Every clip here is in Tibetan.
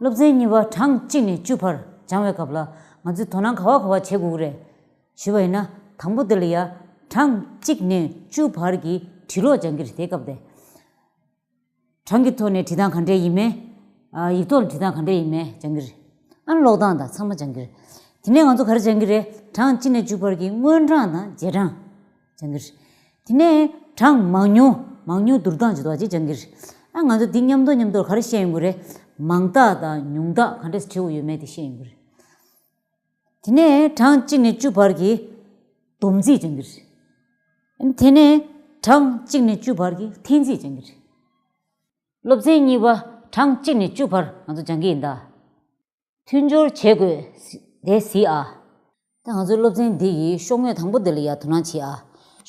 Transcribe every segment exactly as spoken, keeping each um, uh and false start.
སློབ་ཚན་གཉིས་པ་གྲངས་གཅིག་ནས་བཅུ་བར་སྦྱང་བའི་སྐབས་ལ་ང་ཚོས་དོ་སྣང་ག་བ་ག་བ་བྱེད་དགོས་ཀྱི་རེད་ཞུས་པ་ཡིན་ན། དང་པོ་དེ་ལ་ཡ་གྲངས་གཅིག་ནས་བཅུ་བར་གྱི་བྲིས་ཀློག་སྦྱང་གི་རེད། དེའི་སྐབས་དེ་གྲངས་ཀྱི་ཐོག་ནས་བྲིས་སྟངས་ག་འདྲས་ཡིན་མིན། ཨ། ཡིག་ཐོག་ལ་བྲིས་སྟངས་ག་འདྲས་ཡིན་མིན་སྦྱང་གི་རེད། ཨ་ནི་ཀློག་སྟངས་དང་ཚང་མ་སྦྱང་གི་རེད། དེ་ནས་ང་ཚོ་ག་རེ་སྦྱང་གི་རེད། གྲངས་གཅིག་ནས་བཅུ་བར་གྱི་སྔོན་གྲངས་དང་རྗེས་གྲངས་སྦྱང་གི་རེད། དེ་ནས་གྲངས་མང་ཉུང་། མང་ཉུང་བསྡུར་སྟངས་ཅིག་འདུག་པ། ཅིག་སྦྱང་གི་རེད། ཨ། ང་ཚོ་འདི་མཉམ་དུ་མཉམ་དུ་ག་རེ་བཤད་ཡོང་གི་རེད། མང་དག་དང་ཉུང་དག་ག་འདྲས་བྲིས་དགོས་ཡོད་མེད་དེ་བཤད་ཡོང་གི་རེད། དེ་ནས་གྲངས་གཅིག་ནས་བཅུ་བར་གྱི་སྡོམ་རྩིས་སྦྱང་གི་རེད། དེ་ནས་གྲངས་གཅིག་ནས་བཅུ་བར་གྱི་འཐེན་རྩིས་སྦྱང་གི་རེད། སློབ་ཚན་གཉིས་པ་གྲངས་གཅིག་ནས་བཅུ་བར་ང་ཚོ་སྦྱང་གི་ཡིན་ད། མཐུན་སྦྱོར་བྱེད་དགོས། དེ་གཟིགས་ཨ། ད་ང་ཚོའི་སློབ་ཚན་འདི་ཡི་ཤོག་ངོས་དང་པོ་འདི་ལ་ཡ་དོ་སྣང་བྱེད་ཨ།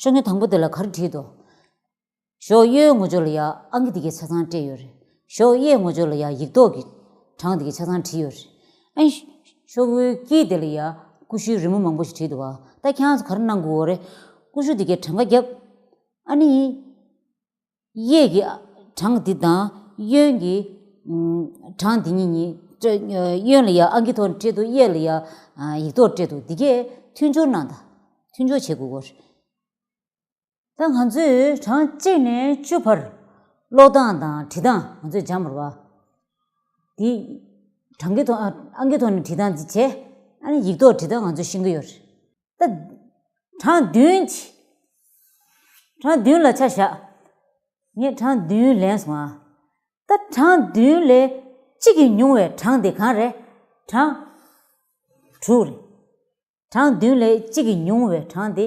ཤོག་ངོས་དང་པོ་འདི་ལ་ག་རེ་བྲིས་འདུག་ཞོགས་གཡས་ངོས་ཕྱོགས་ལ་ཡ་ཨང་ཀི་འདི་གའི་ཆ་ཚང་སྤྲད་ཡོད་རེད། ཞོགས་གཡས་ངོས་ཕྱོགས་ལ་ཡ་ཡིག་ཐོག་གི་གྲངས་འདི་གའི་ཆ་ཚང་བྲིས་ཡོད་རེད། ཨ་ནི་ཤོག་བུའི་དཀྱིལ་དེ་ལ་ཡ་ཀུ་ཤུའི་རི་མོ་མང་པོ་ཞིག་བྲིས་འདུག་བ། ད་ཁྱེད་རང་ཚོ་ག་རེ་གནང་དགོས་རེད། ཀུ་ཤུ་འདི་གའི་གྲངས་ཀ་བརྒྱབ། ཨ་ནི་གཡས་ཀྱི་གྲངས་འདི་དང་གཡོན་གྱི་ཨུམ་གྲངས་འདི་གཉིས་གཉིས་སྤྲད། གཡོན་ལ་ཡ་ཨང་ཀི་ཐོག་ནས་སྤྲད་འདུག་གཡས་ལ་ཡ་ཨ་ཡིག་ཐོག་སྤྲད་འདུག་འདི་གས་མཐུན་སྦྱོར་གནང་དང་། མཐུན་སྦྱོར་བྱེད་དགོས་ཀྱི་རེད། ད་ང་ཚོས་གྲངས་གཅིག་ནས་བཅུ་བར་ཀློག་སྟངས་དང་བྲིས་སྟངས་ང་ཚོས་སྦྱངས་པ་རེད་བ། འདི་གྲངས་ཀྱི་ཐོག་ཨ་ཨང་ཀི་ཐོག་ནས་བྲིས་སྟངས་འདི་བྱས། ཨ་ནི་ཡིག་ཐོག་བྲིས་སྟངས་ང་ཚོས་ཤེས་ཀྱི་ཡོད་རེད། ད་གྲངས་བདུན་གྱི། གྲངས་བདུན་ལ་ཆ་བཞག་ངས་གྲངས་བདུན་ལེན་སོང་ཨ། ད་གྲངས་བདུན་ལས་གཅིག་གིས་ཉུང་བའི་གྲངས་དེ་གང་རེད། གྲངས་དྲུག་རེད། གྲངས་བདུན་ལས་གཅིག་གིས་ཉུང་བའི་གྲངས་དེ་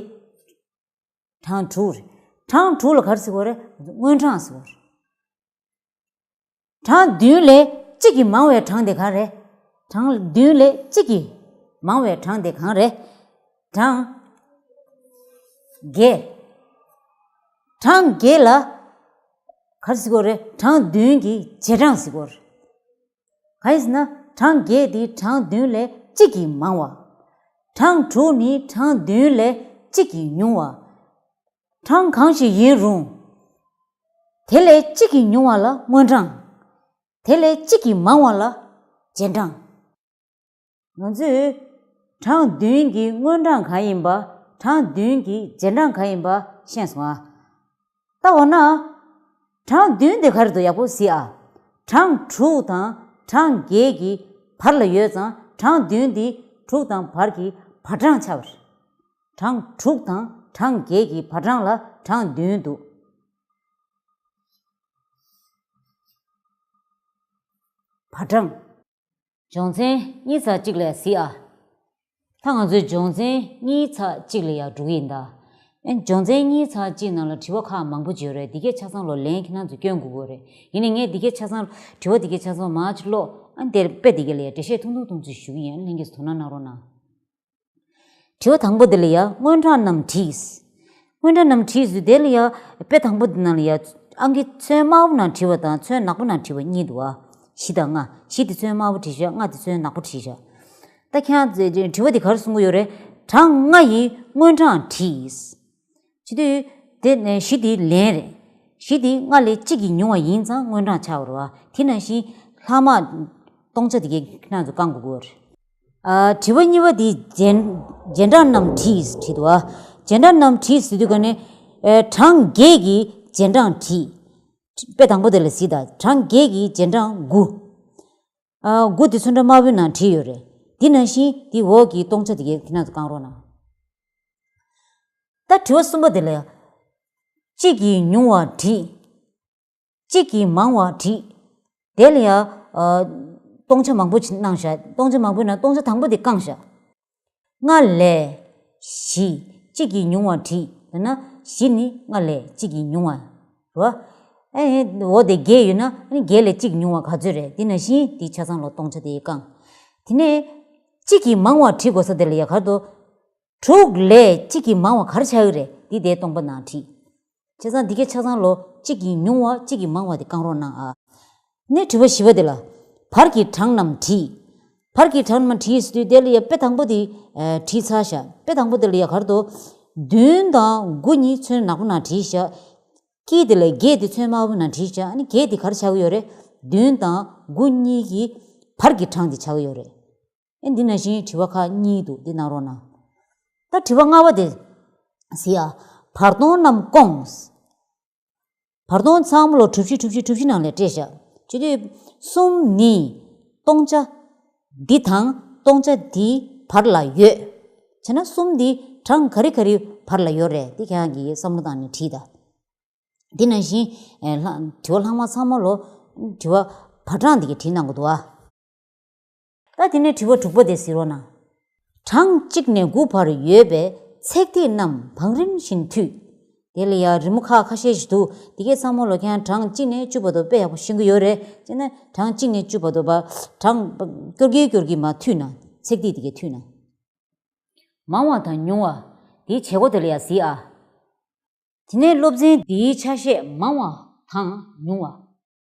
གྲངས་དྲུག་རེད། གྲངས་དྲུག་ལ་ག་རེ་ཟེར་གྱི་ཡོད་རེད། སྔོན་གྲངས་ཟེར་གྱི་ཡོད་རེད། གྲངས་བདུན་ལས་གཅིག་གིས་མང་བའི་གྲངས་དེ་གང་རེད། གྲངས་བདུན་ལས་གཅིག་གིས་མང་བའི་གྲངས་དེ་གང་རེད། གྲངས་བརྒྱད། གྲངས་བརྒྱད་ལ་ག་རེ་ཟེར་གྱི་ཡོད་རེད། གྲངས་བདུན་གྱི་རྗེས་གྲངས་ཟེར་གྱི་ཡོད་རེད། གང་ཡིན་ཟེར་ན། གྲངས་བརྒྱད་དེ་གྲངས་བདུན་ལས་གཅིག་གིས་མང་བ། གྲངས་དྲུག་ནི་གྲངས་བདུན་ལས་གཅིག་གིས་ཉུང་བ། གྲངས་གང་ཞིག་ཡིན་རུང་། དེ་ལས་གཅིག་གིས་ཉུང་བ་ལ་སྔོན་གྲངས། དེ་ལས་གཅིག་གིས་མང་བ་ལ་རྗེས་གྲངས། ང་ཚོས་གྲངས་བདུན་གྱི་སྔོན་གྲངས་གང་ཡིན་པ། གྲངས་བདུན་གྱི་རྗེས་གྲངས་གང་ཡིན་པ་ཤེས་སོང་ཨ། ད་འོ་ན། གྲངས་བདུན་དེ་ག་རེ་འདུག་ཡག་པོ་གཟིགས་ཨ། གྲངས་དྲུག་དང་གྲངས་བརྒྱད་ཀྱི་བར་ལ་ཡོད་ཙང་། གྲངས་བདུན་དེ་དྲུག་དང་བར་གྱི་བར་གྲངས་ཆགས་པ་རེད། གྲངས་དྲུག་དང་གྲངས་བརྒྱད་ཀྱི་བར་གྲངས་ལ་གྲངས་བདུན་འདུག་བར་གྲངས། སྦྱོང་ཚན་གཉིས་ཚེག་གཅིག་ལ་གཟིགས་ཨ། ད་ང་ཚོའི་སྦྱོང་ཚན་གཉིས་ཚེག་གཅིག་ལ་ཡར་འགྲོ་གི་ཡིན་ད། ཨེ། སྦྱོང་ཚན་གཉིས་ཚེག་གཅིག་ནང་ལ་དྲི་བ་ཁག་མང་པོ་ཅིག་ཡོད་རེད། འདི་གའི་ཆ་ཚང་ལོ་ལན་ཁྱེད་རང་ཚོས་སྐྱོན་དགོས་ཀྱི་རེད། ཡིན་ནའི་ངས་འདི་གའི་ཆ་ཚང་། དྲི་བ་འདི་གའི་ཆ་ཚང་མར་ཅིག་ཀློག་ཨ། འདིར་དཔེ་འདི་གའི་ལ་ཡར་འགྲེལ་བཤད་ཐུང་ཐུང་ཐུང་ཙམ་ཞུ་གི་ཡིན། ལྷན་རྒྱས་ཚོ་དོ་སྣང་གནང་རོགས་གནང་། དྲི་བ་དང་པོ་འདི་ལ་ཡ་སྔོན་གྲངས་རྣམས་བྲིས། སྔོན་གྲངས་རྣམས་བྲིས་ཟེར་དུས་དེ་ལ་ཡ་དཔེ་དང་པོ་འདི་ནང་ལ་ཡ་ཨང་ཀི་ཚོན་དམར་པོ་ནང་བྲིས་པ་དང་ཚོན་ནག་པོ་ནང་བྲིས་པ་གཉིས་འདུག་བ། བཞི་དང་ལྔ། བཞི་དེ་ཚོན་དམར་པོ་བྲིས་བཞག་ལྔ་དེ་ཚོན་ནག་པོ་བྲིས་བཞག་ད་ཁྱེད་རང་ཚོས་དྲི་བ་འདི་ག་རེ་གསུང་གི་ཡོད་རེད། གྲངས་ལྔ་ཡི་སྔོན་གྲངས་བྲིས། བྱེད་དུས་དེ་ནས་བཞི་དེ་ལན་རེད། བཞི་དེ་ལྔ་ལས་གཅིག་གིས་ཉུང་བ་ཡིན་ཙང་སྔོན་གྲངས་ཆགས་པ་རེད་བ། དེ་ནང་བཞིན་ལྷག་མ་སྟོང་ཆ་དེ་གའི་ཁྱེད་རང་ཚོ་བསྐང་དགོས་ཀྱི་ཡོད་རེད། ཨ། དྲི་བ་གཉིས་པ་དེ་རྗེས་རྗེས་གྲངས་རྣམས་བྲིས་བྲིས་འདུག་བ། རྗེས་གྲངས་རྣམས་བྲིས་ཟེར་དུས་ག་ནས། ཨེ། གྲངས་བརྒྱད་ཀྱི་རྗེས་གྲངས་བྲིས། དཔེ་དང་པོ་དེ་ལ་གཟིགས་དང་། གྲངས་བརྒྱད་ཀྱི་རྗེས་གྲངས་དགུ། ཨ། དགུ་དེ་ཚོན་ཁྲ་དམར་པོའི་ནང་བྲིས་ཡོད་རེད། དེ་ནང་བཞིན་དེ་འོག་གི་སྟོང་ཆ་དེ་གའི་ཁྱེད་རང་ཚོ་བསྐང་རོགས་གནང་། ད་དྲི་བ་གསུམ་པ་དེ་ལ་ཡ། གཅིག་གིས་ཉུང་བ་བྲིས། གཅིག་གིས་མང་བ་བྲིས། དེ་ལ་ཡ། ཨ། སྟོང་ཆ་མང་པོ་ཅིག་གནང་བཞག་སྟོང་ཆ་མང་པོའི་ནང་སྟོང་ཆ་དང་པོ་དེ་བསྐངས་བཞག་ལྔ་ལས་བཞི། གཅིག་གིས་ཉུང་བ་བྲིས། ཡང་ན་བཞི་ནི་ལྔ་ལས་གཅིག་གིས་ཉུང་བ་རེད་བ། ཨེ། འོ་དེ་བརྒྱད་ཡོད་ན་ཨ་ནི་བརྒྱད་ལས་གཅིག་ཉུང་བ་ག་ཚོད་རེད། དེ་ནང་བཞིན་དེ་ཆ་ཚང་ལོ་སྟོང་ཆ་དེ་བསྐངས། དེ་ནས་གཅིག་གིས་མང་བ་བྲིས་དགོས་ས་དེ་ལ་ཡ་ག་རེ་འདུག་དྲུག་ལས་གཅིག་གིས་མང་བ་ག་རེ་ཆགས་ཀྱི་རེད། འདི་དེའི་སྟོང་པ་ནང་བྲིས། བྱས་ཙང་འདི་གའི་ཆ་ཚང་ལོ་གཅིག་གིས་ཉུང་བ་གཅིག་གིས་མང་བ་དེ་བསྐང་རོགས་གནང་ཨ། ནས་དྲི་བ་བཞི་པ་དེ་ལ། བར་གྱི་གྲངས་རྣམས་བྲིས། བར་གྱི་གྲངས་རྣམས་བྲིས་ཟེར་དུས་དེ་ལ་ཡ་དཔེ་དང་པོ་དེ་ཨ་བྲིས་ཚར་ཤག་དཔེ་དང་པོ་དེ་ལ་ཡ་ག་རེ་འདུག་བདུན་དང་དགུ་གཉིས་ཚོན་ནག་པོ་ནང་བྲིས་ཤག་དཀྱིལ་དེ་ལ་བརྒྱད་དེ་ཚོན་དམར་པོ་ནང་བྲིས་ཤག་ཨ་ནི་བརྒྱད་དེ་ག་རེ་ཆགས་ཀྱི་ཡོད་རེད། བདུན་དང་དགུ་གཉིས་ཀྱི་བར་གྱི་གྲངས་དེ་ཆགས་ཀྱི་ཡོད་རེད། ཨེ་འདི་ནང་བཞིན་དྲི་བ་ཁག་གཉིས་འདུག་འདི་གནང་རོགས་གནང་། ད་དྲི་བ་ལྔ་པ་དེ་གཟིགས་ཨ། བར་སྟོང་རྣམས་བསྐོངས། བར་སྟོང་ཚང་མ་ལོ་གྲུ་བཞི་གྲུ་བཞི་གྲུ་བཞི་ནང་ལ་སྤྲད་བཞག་བྱེད་དུས་གསུམ་ནི་སྟོང་ཆ་འདི་དང་སྟོང་ཆ་འདིའི་བར་ལ་ཡོད། བྱས་ན་གསུམ་འདི་གྲངས་ག་རེ་ག་རེའི་བར་ལ་ཡོད་རེད། འདི་ཁྱེད་རང་གིས་བསམ་བློ་བཏང་ནས་བྲིས་དང་། འདི་ནང་བཞིན་ཨེ་ལྷ་དྲི་བ་ལྷག་མ་ཚང་མ་ལོ་དྲི་བ་བར་གྲངས་འདི་གའི་བྲིས་གནང་དགོས་འདུག་ཨ། ད་དེ་ནས་དྲི་བ་དྲུག་པ་དེ་གཟིགས་རོགས་གནང་། གྲངས་གཅིག་ནས་དགུ་བར་ཡོད་པའི་ཚེག་ཐིག་རྣམས་བང་རིམ་བཞིན་མཐུད། དེ་ལ་ཡང་རི་མོ་ཁག་ཁ་ཤས་ཤིག་འདུག་དེ་གའི་ཚང་མ་ལོ་ཁྱེད་རང་གྲངས་གཅིག་ནས་བཅུ་བར་དུ་དཔེ་ཡག་པོ་ཤེས་ཀྱི་ཡོད་རེད། ཅེ་ན་གྲངས་གཅིག་ནས་བཅུ་བར་དུ་བ་གྲངས་སྐྱོར་གྱིན་སྐྱོར་གྱིན་མ་མཐུད་ན་ཚེག་ཐིག་དེ་གའི་མཐུད་ན། མང་བ་དང་ཉུང་བ། དེའི་བྱེད་སྒོ་དེ་ལ་ཡང་གཟིགས་ཨ། དེ་ནས་སློབ་ཚན་འདིའི་ཆ་ཤས་མང་བ་དང་ཉུང་བ།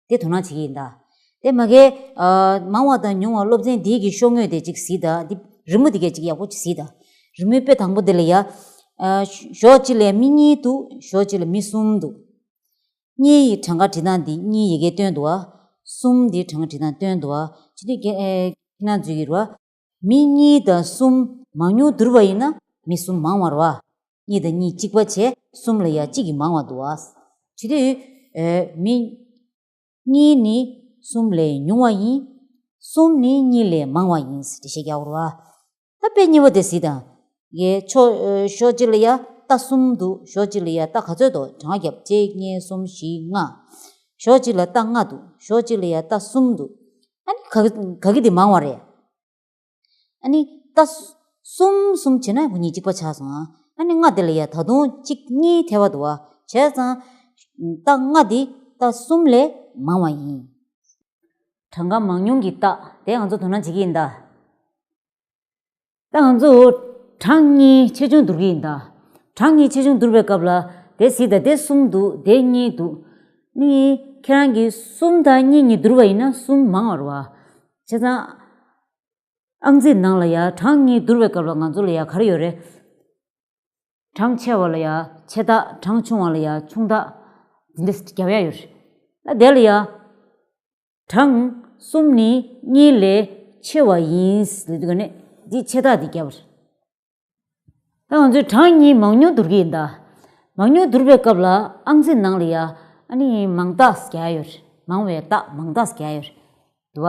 དེ་དོ་སྣང་བྱེད་ཀྱི་ཡིན་ད། དེ་མ་གའི་ཨ་མང་བ་དང་ཉུང་བ་སློབ་ཚན་འདིའི་གི་ཤོག་ངོས་དེ་གཅིག་གཟིགས་དང་། འདི་རི་མོ་འདི་གའི་གཅིག་ཡག་པོ་གཅིག་གཟིགས་དང་། རི་མོའི་དཔེ་དང་པོ་འདི་ལ་ཡ། ཨ་ཞོགས་གཅིག་ལ་མི་གཉིས་འདུག་ཞོགས་གཅིག་ལ་མི་གསུམ་འདུག་གཉིས་ཡི་གྲངས་ཀ་བྲིས་སྟངས་འདི་གཉིས་ཡི་གེ་སྟོན་འདུག་ཨ། གསུམ་འདི་གྲངས་ཀ་བྲིས་སྟངས་སྟོན་འདུག་ཨ། ཅི་སྟེ་ཁྱེད་རང་ཚོས་ཀྱི་རེད་བ། མི་གཉིས་དང་གསུམ་མང་ཉུང་བསྡུར་བ་ཡིན་ན་མི་གསུམ་མང་བ་རེད་བ། གཉིས་དང་གཉིས་གཅིག་པ་བྱས་གསུམ་ལ་ཡ་གཅིག་གིས་མང་བ་འདུག་ཨ། བྱེད་དུས་ཨེ་མི་གཉིས་ནི་གསུམ་ལས་ཉུང་བ་ཡིན། གསུམ་ནི་གཉིས་ལས་མང་བ་ཡིན་ཟེར་ཏེ་བཤད་རྒྱག་པ་རེད་བ། ད་དཔེ་གཉིས་པ་དེ་གཟིགས་དང་། ཡའི་ཕྱོགས་ཨེ་ཕྱོགས་གཅིག་ལ་ཡ་རྟ་གསུམ་འདུག་ཕྱོགས་གཅིག་ལ་ཡ་རྟ་ག་ཚོད་འདུག་གྲངས་རྒྱབ་གཅིག་གཉིས་གསུམ་བཞི་ལྔ། ཕྱོགས་གཅིག་ལ་རྟ་ལྔ་འདུག་ཕྱོགས་གཅིག་ལ་ཡ་རྟ་གསུམ་འདུག་ཨ་ནི་ག་ག་གི་དེ་མང་བ་རེད། ཨ་ནི་རྟ་གསུམ་གསུམ་བྱས་ན་ཁོ་གཉིས་གཅིག་པ་ཆགས་སོང་ཨ། ཨ་ནི་ལྔ་དེ་ལ་ཡ་ད་དུང་གཅིག་གཉིས་ཐལ་བ་འདུག་བ། བྱས་ཙང་རྟ་ལྔ་དེ་རྟ་གསུམ་ལས་མང་བ་ཡིན། གྲངས་ཀ་མང་ཉུང་གི་རྟགས་དེ་ང་ཚོ་དོ་སྣང་བྱེད་ཀྱི་ཡིན་ད། ད་ང་ཚོ་གྲངས་གཉིས་ཆེ་ཆུང་བསྡུར་གྱི་ཡིན་ད། གྲངས་གཉིས་ཆེ་ཆུང་བསྡུར་བའི་སྐབས་ལ་དེ་གཟིགས་དང་། དེ་གསུམ་འདུག་དེ་གཉིས་འདུག་ནི་ཁྱེད་རང་གིས་གསུམ་དང་གཉིས་གཉིས་བསྡུར་བ་ཡིན་ན་གསུམ་མང་བ་རེད་བ། བྱས་ཙང་ཨང་རྩིས་ནང་ལ་ཡ་གྲངས་གཉིས་བསྡུར་བའི་སྐབས་ལ་ང་ཚོ་ལ་ཡ་ག་རེ་ཡོད་རེད། གྲངས་ཆེ་བ་ལ་ཡ་ཆེ་རྟགས། གྲངས་ཆུང་བ་ལ་ཡ་ཆུང་རྟགས། འདི་འདྲ་རྒྱབ་ཡ་ཡོད་རེད། ད་དེ་ལ་ཡ། གྲངས་གསུམ་ནི་གཉིས་ལས་ཆེ་བ་ཡིན་ཟེར་དུས་ཀ་ནས་འདི་ཆེ་རྟགས་འདི་བརྒྱབ་པ་རེད། ད་ང་ཚོས་གྲངས་གཉིས་མང་ཉུང་བསྡུར་གྱི་ཡིན་ད། མང་ཉུང་བསྡུར་བའི་སྐབས་ལ་ཨང་རྩིས་ནང་ལ་ཡ་ཨ་ནི་མང་རྟགས་རྒྱག་ཡ་ཡོད་རེད། མང་བའི་རྟགས་མང་རྟགས་རྒྱག་ཡ་ཡོད་རེད། འདུག་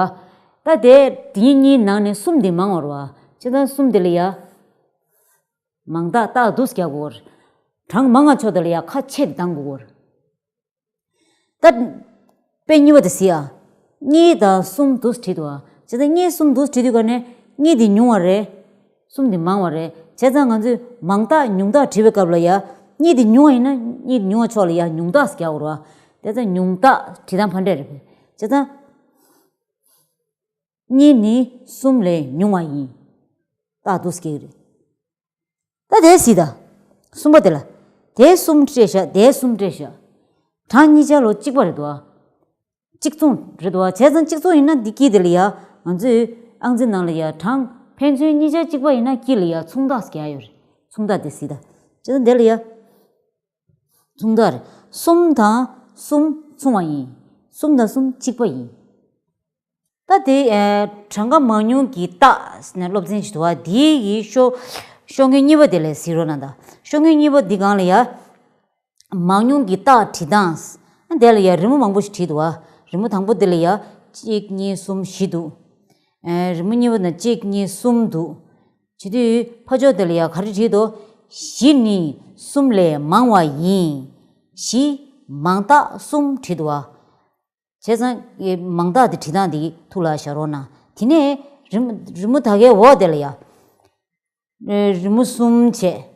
བ། ད་དེ་དེ་གཉིས་ནང་ནས་གསུམ་འདི་མང་བ་རེད་བ། བྱས་ཙང་གསུམ་འདི་ལ་ཡ། མང་རྟགས་རྟགས་འདུག་སེ་རྒྱག་དགོས། གྲངས་མང་བ་ཕྱོགས་དེ་ལ་ཡ་ཁ་ཕྱེ་སྟེ་གཏང་དགོས། ད་དཔེ་གཉིས་པ་དེ་གཟིགས་ཨ། གཉིས་དང་གསུམ་འདུག་སེ་བྲིས་འདུག་ཨ། བྱས་ཙང་གཉིས་གསུམ་འདུག་སེ་བྲིས་དུས་ཀ་ནས་གཉིས་དེ་ཉུང་བ་རེད། གསུམ་དེ་མང་བ་རེད། བྱས་ཙང་ང་ཚོས་མང་རྟགས་ཉུང་རྟགས་བྲིས་པའི་སྐབས་ལ་ཡ། གཉིས་དེ་ཉུང་བ་ཡིན་ན་གཉིས་དེ་ཉུང་བ་ཕྱོགས་ལ་ཡ་ཉུང་རྟགས་སེ་རྒྱག་དགོས་རེད་བ། བྱས་ཙང་ཉུང་རྟགས་བྲིས་སྟངས་ཕར་འདྲ་རེད། བྱས་ཙང་། གཉིས་ནི་གསུམ་ལས་ཉུང་བ་ཡིན། རྟགས་འདུག་སེ་རེད། ད་དེ་གཟིགས་དང་། གསུམ་པ་དེ་ལ། དེ་གསུམ་སྤྲད་བཞག་དེ་གསུམ་སྤྲད་བཞག་གྲངས་གཉིས་ཆ་ལོ་གཅིག་པ་རེད་འདུག་ཨ། གཅིག་མཚུངས་རེད་འདུག་ཨ། བྱས་ཙང་གཅིག་མཚུངས་ཡིན་ན་འདི་དཀྱིལ་དེ་ལ་ཡ། ང་ཚོས་ཨང་རྩིས་ནང་ལ་ཡ་གྲངས་ཕན་ཚུན་གཉིས་ཆ་གཅིག་པ་ཡིན་ན་དཀྱིལ་ལ་ཡ་མཚུངས་རྟགས་རྒྱག་ཡ་ཡོད་རེད། མཚུངས་རྟགས་དེ་གཟིགས་དང་། བྱས་ཙང་དེ་ལ་ཡ། མཚུངས་རྟགས་རེད། གསུམ་དང་གསུམ་མཚུངས་པ་ཡིན། གསུམ་དང་གསུམ་གཅིག་པ་ཡིན། ད་དེ་ཨེ་གྲངས་ཀ་མང་ཉུང་གི་རྟགས་ཟེར་ནས་སློབ་ཚན་ཞིག་འདུག་བ། དེའི་གི་ཤོག་ཤོག་ངོས་གཉིས་པ་དེ་ལ་གཟིགས་རོགས་གནང་དང་། ཤོག་ངོས་གཉིས་པ་འདི་སྒང་ལ་ཡ། མང་ཉུང་གི་རྟགས་བྲིས་སྟངས། དེ་ལ་ཡ་རི་མོ་མང་པོ་ཞིག་བྲིས་འདུག་བ། རི་མོ་དང་པོ་དེ་ལ་ཡ་གཅིག་གཉིས་གསུམ་བཞི་འདུག་ཨེ་རི་མོ་གཉིས་པ་ན་གཅིག་གཉིས་གསུམ་འདུག་བྱེད་དུས་ཕར་ཕྱོགས་དེ་ལ་ཡ་ག་རེ་བྲིས་འདུག་བཞི་ནི་གསུམ་ལས་མང་བ་ཡིན། བཞི་མང་རྟགས་གསུམ་བྲིས་འདུག་བ། བྱས་ཙང་ཨེ་མང་རྟགས་དེ་བྲིས་སྟངས་དེ་ཐུགས་ལ་བཞག་རོགས་གནང་། དེ་ནས་རི་མོ་རི་མོ་ད་གའི་འོག་དེ་ལ་ཡ། ཨེ་རི་མོ་གསུམ་བྱས།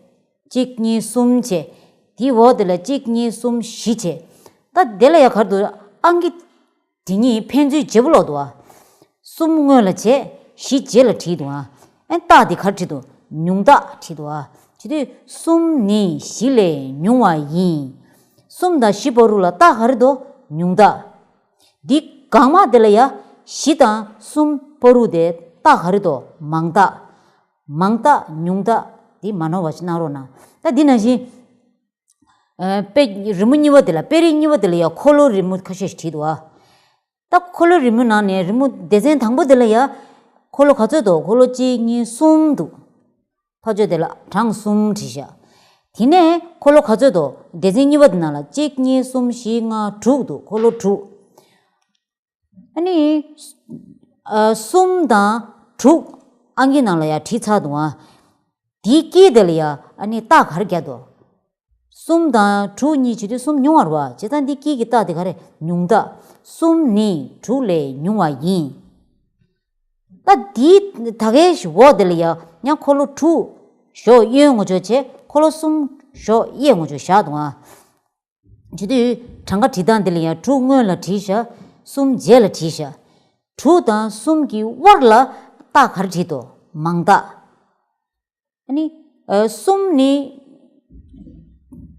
གཅིག་གཉིས་གསུམ་བྱས། དེའི་འོག་དེ་ལ་གཅིག་གཉིས་གསུམ་བཞི་བྱས། ད་དེ་ལ་ཡ་ག་རེ་འདུག་ཨང་ཀི་དེ་གཉིས་ཕན་ཚུན་བརྗེ་པོ་ལོག་འདུག་ཨ། གསུམ་སྔོན་ལ་བྱས། བཞི་རྗེས་ལ་བྲིས་འདུག་ཨ། ཨེ་རྟགས་དེ་ག་རེ་བྲིས་འདུག་ཉུང་རྟགས་བྲིས་འདུག་ཨ། བྱེད་དུས་གསུམ་ནི་བཞི་ལས་ཉུང་བ་ཡིན། གསུམ་དང་བཞི་བར་དུ་ལ་རྟགས་ག་རེ་འདུག་ཉུང་རྟགས། འདི་སྒང་མ་དེ་ལ་ཡ་ བཞི་དང་གསུམ་བར་དུ་དེ་རྟགས་ག་རེ་འདུག་མང་རྟགས། མང་རྟགས་ཉུང་རྟགས་འདི་མ་ནོར་བ་ཞིག་གནང་རོགས་གནང་། ད་འདི་ནང་བཞིན། ཨ། དཔེ་རི་མོ་གཉིས་པ་དེ་ལ། དཔེ་རིས་གཉིས་པ་དེ་ལ་ཡ་འཁོར་ལོ་རི་མོ་ཁ་ཤས་ཤིག་བྲིས་འདུག་ཨ། ད་འཁོར་ལོ་རི་མོའི་ནང་ནས་རི་མོ་སྡེ་ཚན་དང་པོ་དེ་ལ་ཡ། འཁོར་ལོ་ག་ཚོད་འདུག་འཁོར་ལོ་གཅིག་གཉིས་གསུམ་འདུག་ཕ་ཆོས་དེ་ལ་གྲངས་གསུམ་བྲིས་བཞག་དེ་ནས་འཁོར་ལོ་ག་ཚོད་འདུག་སྡེ་ཚན་གཉིས་པ་དེ་ནང་ལ་གཅིག་གཉིས་གསུམ་བཞི་ལྔ་དྲུག་འདུག་འཁོར་ལོ་དྲུག་ཨ་ནི། ཨ། གསུམ་དང་དྲུག་ཨང་ཀི་ནང་ལ་ཡ་བྲིས་ཚར་འདུག་ཨ། དེའི་དཀྱིལ་དེ་ལ་ཡ་ཨ་ནི་རྟགས་ག་རེ་བརྒྱབ་འདུག་གསུམ་དང་དྲུག་གཉིས་བྱེད་དུས་གསུམ་ཉུང་བ་རེད་བ། བྱས་ཙང་འདི་དཀྱིལ་གྱི་རྟགས་དེ་ག་རེ། ཉུང་རྟགས། གསུམ་ནི་དྲུག་ལས་ཉུང་བ་ཡིན། ད་འདིའི་ད་གའི་འོག་དེ་ལ་ཡ་ཡང་འཁོར་ལོ་དྲུག་གཞོགས་གཡོན་ངོས་ཕྱོགས་བྱས། འཁོར་ལོ་གསུམ་གཞོགས་གཡས་ངོས་ཕྱོགས་བཞག་འདུག་ཨ། བྱེད་དུས་གྲངས་ཀ་བྲིས་སྟངས་དེ་ལ་ཡ་དྲུག་སྔོན་ལ་བྲིས་བཞག་གསུམ་རྗེས་ལ་བྲིས་བཞག་དྲུག་དང་གསུམ་གྱི་དབར་ལ་རྟགས་ག་རེ་བྲིས་འདུག་མང་རྟགས། ཨ་ནི། ཨ། གསུམ་ནི།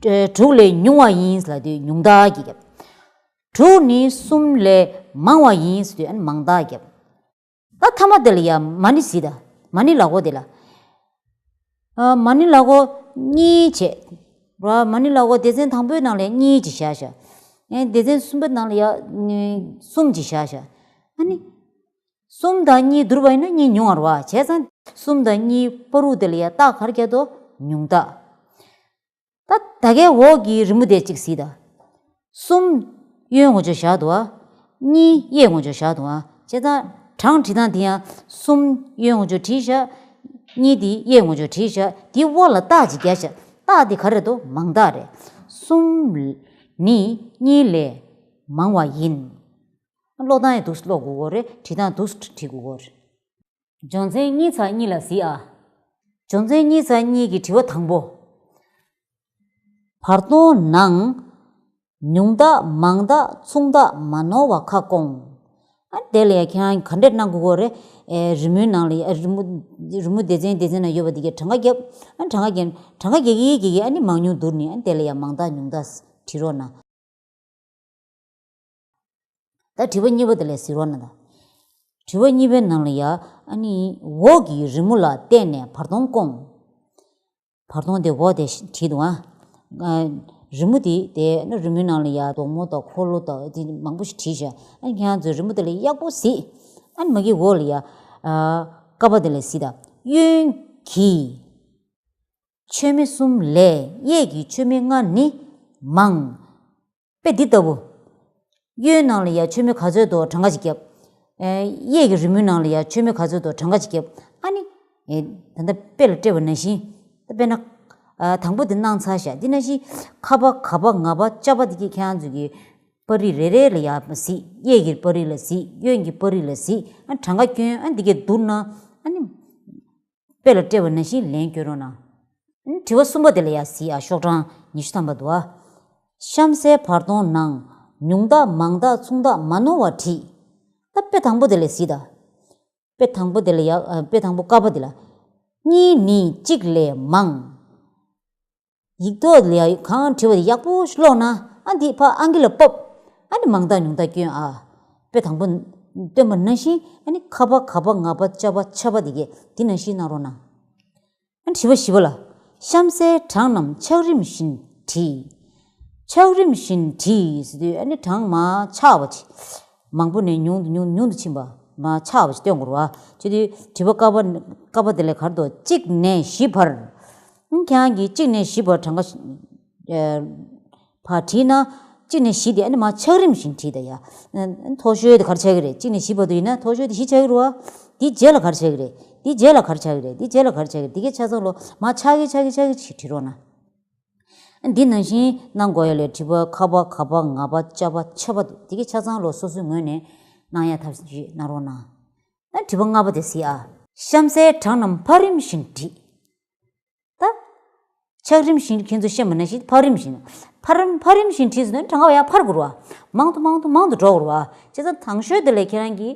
ཨ། དྲུག་ལས་ཉུང་བ་ཡིན་ལབ་དུས་ཉུང་རྟགས་ཀྱིས་བརྒྱབ། དྲུག་ནི་གསུམ་ལས་མང་བ་ཡིན་ཟེར་དུས་ཨ་ནི་མང་རྟགས་བརྒྱབ། ད་མཐའ་མ་དེ་ལ་ཡ་མ་ཎི་གཟིགས་དང་། མ་ཎི་ལག་འཁོར་དེ་ལ། ཨ། མ་ཎི་ལག་འཁོར་གཉིས་བྱས། ར། མ་ཎི་ལག་འཁོར་སྡེ་ཚན་དང་པོའི་ནང་ལ་གཉིས་ཅིག་བཞག་བཞག་ཨེ། སྡེ་ཚན་གསུམ་པའི་ནང་ལ་ཡ་གསུམ་ཅིག་བཞག་བཞག་ཨ་ནི། གསུམ་དང་གཉིས་བསྡུར་བ་ཡིན་ན་གཉིས་ཉུང་བ་རེད་བ། བྱས་ཙང་གསུམ་དང་གཉིས་བར་དུ་དེ་ལ་ཡ་རྟགས་ག་རེ་བརྒྱབ་འདུག་ཉུང་རྟགས། ད་ད་གའི་འོག་གི་རི་མོ་དེ་གཅིག་གཟིགས་དང་། གསུམ་གཡོན་ངོས་ཕྱོགས་བཞག་འདུག་བ། གཉིས་གཡས་ངོས་ཕྱོགས་བཞག་འདུག་བ། བྱས་ཙང་གྲངས་བྲིས་སྟངས་དེ་ཡང་གསུམ་གཡོན་ངོས་ཕྱོགས་བྲིས་བཞག་གཉིས་དེ་གཡས་ངོས་ཕྱོགས་བྲིས་བཞག་དེའི་འོག་ལ་རྟགས་ཅིག་བརྒྱབ་བཞག་རྟགས་དེ་ག་རེ་འདུག་མང་རྟགས་རེད། གསུམ་ནི་གཉིས་ལས་མང་བ་ཡིན། ཀློག་སྟངས་ཡང་འདུག་སེ་ཀློག་དགོས་ཀྱི་རེད། བྲིས་སྟངས་འདུག་སེ་བྲིས་དགོས་ཀྱི་རེད། སྦྱོང་ཚན་གཉིས་ཚེག་གཉིས་ལ་གཟིགས་ཨ། སྦྱོང་ཚན་གཉིས་ཚེག་གཉིས་ཀྱི་དྲི་བ་དང་པོ། བར་སྟོང་ནང་ཉུང་རྟགས་མང་རྟགས་མཚུངས་རྟགས་མ་ནོར་བ་ཁ་སྐོང་། ཨ། དེ་ལ་ཡ་ཁྱེད་རང་ག་འདྲས་གནང་དགོས་ཀྱི་རེད། ཨེ། རི་མོའི་ནང་ལ་ཡ། རི་མོ། རི་མོ་སྡེ་ཚན་སྡེ་ཚན་ནང་ཡོད་པ་དེ་གའི་གྲངས་ཀ་བརྒྱབ། ཨ། གྲངས་ཀ་བརྒྱབ། གྲངས་ཀ་བརྒྱབ་ཀྱི་བརྒྱབ་ཀྱི་ཨ་ནི་མང་ཉུང་བསྡུར་ནས། ཨ། དེ་ལ་ཡ་མང་རྟགས་ཉུང་རྟགས་བྲིས་རོགས་གནང་། ད་དྲི་བ་གཉིས་པ་དེ་ལ་གཟིགས་རོགས་གནང་དང་། དྲི་བ་གཉིས་པའི་ནང་ལ་ཡ། ཨ་ནི་འོག་གི་རི་མོ་ལ་བལྟས་ནས་བར་སྟོང་སྐོང་། བར་སྟོང་དེ་འོག་དེ་བྲིས་འདུག་ཨ། ཨ། རི་མོ་དེ་དེ་ནི་རི་མོའི་ནང་ལ་ཡ་རྡོག་མོ་དང་འཁོར་ལོ་དང་དེ་མང་པོ་ཞིག་བྲིས་བཞག་ཨ་ནི་ཁྱེད་རང་ཚོས་རི་མོ་དེ་ལ་ཡག་པོ་གཟིགས། ཨ་ནི་མ་གི་འོག་ལ་ཡ། ཨ། ཀ་པ་དེ་ལ་གཟིགས་དང་། གཡོན་གྱི་མཆོད་མེ་གསུམ་ལས་གཡས་ཀྱི་མཆོད་མེ་ལྔ་ནི་མང་། དཔེ་འདི་ལྟ་བུ། གཡོན་ནང་ལ་ཡ་མཆོད་མེ་ག་ཚོད་འདུག་གྲངས་ཀ་ཅིག་བརྒྱབ། ཨེ། གཡས་ཀྱི་རི་མོའི་ནང་ལ་ཡ་མཆོད་མེ་ག་ཚོད་འདུག་གྲངས་ཀ་ཅིག་བརྒྱབ། ཨ་ནི། ཨེ། ད་ལྟ་དཔེ་ལ་སྤྲད་པ་ནང་བཞིན། ད་དཔེར་ན། ཨ། དང་པོ་དེ་གནང་ཚར་བཞག་འདི་ནང་བཞིན་ཁ་པ་ག་པ་ང་པ་ཅ་པ་འདི་གའི་ཁྱེད་རང་ཚོ་གི་པར་རིས་རེ་རེ་ལ་ཡ་གཟིགས། གཡས་ཀྱི་པར་རིས་ལ་གཟིགས། གཡོན་གྱི་པར་རིས་ལ་གཟིགས། ཨ། གྲངས་ཀ་སྐྱོན། ཨ། འདི་གའི་བསྡུར་ན། ཨ་ནི། དཔེ་ལ་སྤྲད་པ་ནང་བཞིན་ལན་སྐྱོན་རོགས་གནང་། དྲི་བ་གསུམ་པ་དེ་ལ་ཡ་གཟིགས་ཨ། ཤོག་གྲངས་ཉི་ཤུ་ཐམ་པ་འདུག་ཨ། གཤམ་གསལ་བར་སྟོང་ནང་ཉུང་རྟགས་མང་རྟགས་མཚུངས་རྟགས་མ་ནོར་བ་བྲིས། ད་དཔེ་དང་པོ་དེ་ལ་གཟིགས་དང་། དཔེ་དང་པོ་དེ་ལ་ཡ། ཨ། དཔེ་དང་པོ་ཀ་པ་དེ་ལ། གཉིས་ནི་གཅིག་ལས་མང་། ཡིག་ཐོག་ལ་ཡ་གང་བྲིས་པ་དེ་ཡག་པོ་ཞིག་ཀློག་ན། ཨ། འདི་ཕར་ཨང་ཀི་ལ་ཕབ། ཨ་ནི་མང་རྟགས་ཉུང་རྟགས་སྐྱོན་ཨ། དཔེ་དང་པོ་སྟོན་པ་ནང་བཞིན། ཨ་ནི་ཁ་པ་ག་པ་ང་པ་ཅ་པ་ཆ་པ་དེ་གའི་དེ་ནང་བཞིན་གནང་རོགས་གནང་། ཨ། དྲི་བ་བཞི་པ་ལ། གཤམ་གསལ་གྲངས་རྣམས་ཆགས་རིམ་བཞིན་བྲིས། ཆགས་རིམ་བཞིན་བྲིས་ཟེར་དུས་ཨ་ནི་གྲངས་མར་ཆག་པ་བྱས། མང་པོ་ནས་ཉུང་དུ་ཉུང་ཉུང་དུ་ཕྱིན་པ། མར་ཆག་པ་ཞིག་སྟོན་དགོས་རེད་བ། བྱེད་དུས་དྲི་བ་ཀ་པ། ཀ་པ་དེ་ལ་ག་རེ་འདུག་གཅིག་ནས་བཞི་བར། ཨང་། ཁྱེད་རང་གིས་གཅིག་ནས་བཞི་བར་གྲངས་ཀ། ཨ། ཕར་བྲིས་ན། གཅིག་ནས་བཞི་དེ་ཨ་ནི་མར་ཆགས་རིམ་བཞིན་བྲིས་དང་ཡ། ཨ། མཐོ་ཤོས་དེ་ག་རེ་ཆགས་ཀྱི་རེད། གཅིག་ནས་བཞི་བར་དུ་ཡིན་ན་མཐོ་ཤོས་དེ་བཞི་ཆགས་ཀྱི་རེད་བ། དེའི་རྗེས་ལ་ག་རེ་ཆགས་ཀྱི་རེད། དེའི་རྗེས་ལ་ག་རེ་ཆགས་ཀྱི་རེད། དེའི་རྗེས་ལ་ག་རེ་ཆགས་ཀྱི་རེད། དེ་གའི་ཆ་ཚང་ལོ་མར་ཆག་གི་ཆག་གི་ཆག་གི་ཅིག་བྲིས་རོགས་གནང་། འདི་ནང་བཞིན་གནང་དགོས་ཡ་ལས། དྲི་བ་ཁ་པ་ག་པ་ང་པ་ཅ་པ་ཆ་པ་འདུག་དེ་གའི་ཆ་ཚང་ལོ་སོ་སོའི་ངོས་ནས་གནང་ཡ་ཐབས་ཤེས་གནང་རོགས་གནང་། ཨ། དྲི་བ་ལྔ་པ་དེ་གཟིགས་ཨ། གཤམ་གསལ་གྲངས་རྣམས་འཕར་རིམ་བཞིན་བྲིས། ད་ཆགས་རིམ་བཞིན་ཁྱེད་ཚོས་ཤེས་པ་ནང་བཞིན་འཕར་རིམ་བཞིན། འཕར་རིམ་འཕར་རིམ་བཞིན་བྲིས་ཟེར་ན་གྲངས་ཀ་ཡར་འཕར་དགོས་རེད་བ། མང་དུ་མང་དུ་མང་དུ་འགྲོ་དགོས་རེད་བ། བྱས་ཙང་དང་ཤོས་དེ་ལ་ཁྱེད་རང་གིས་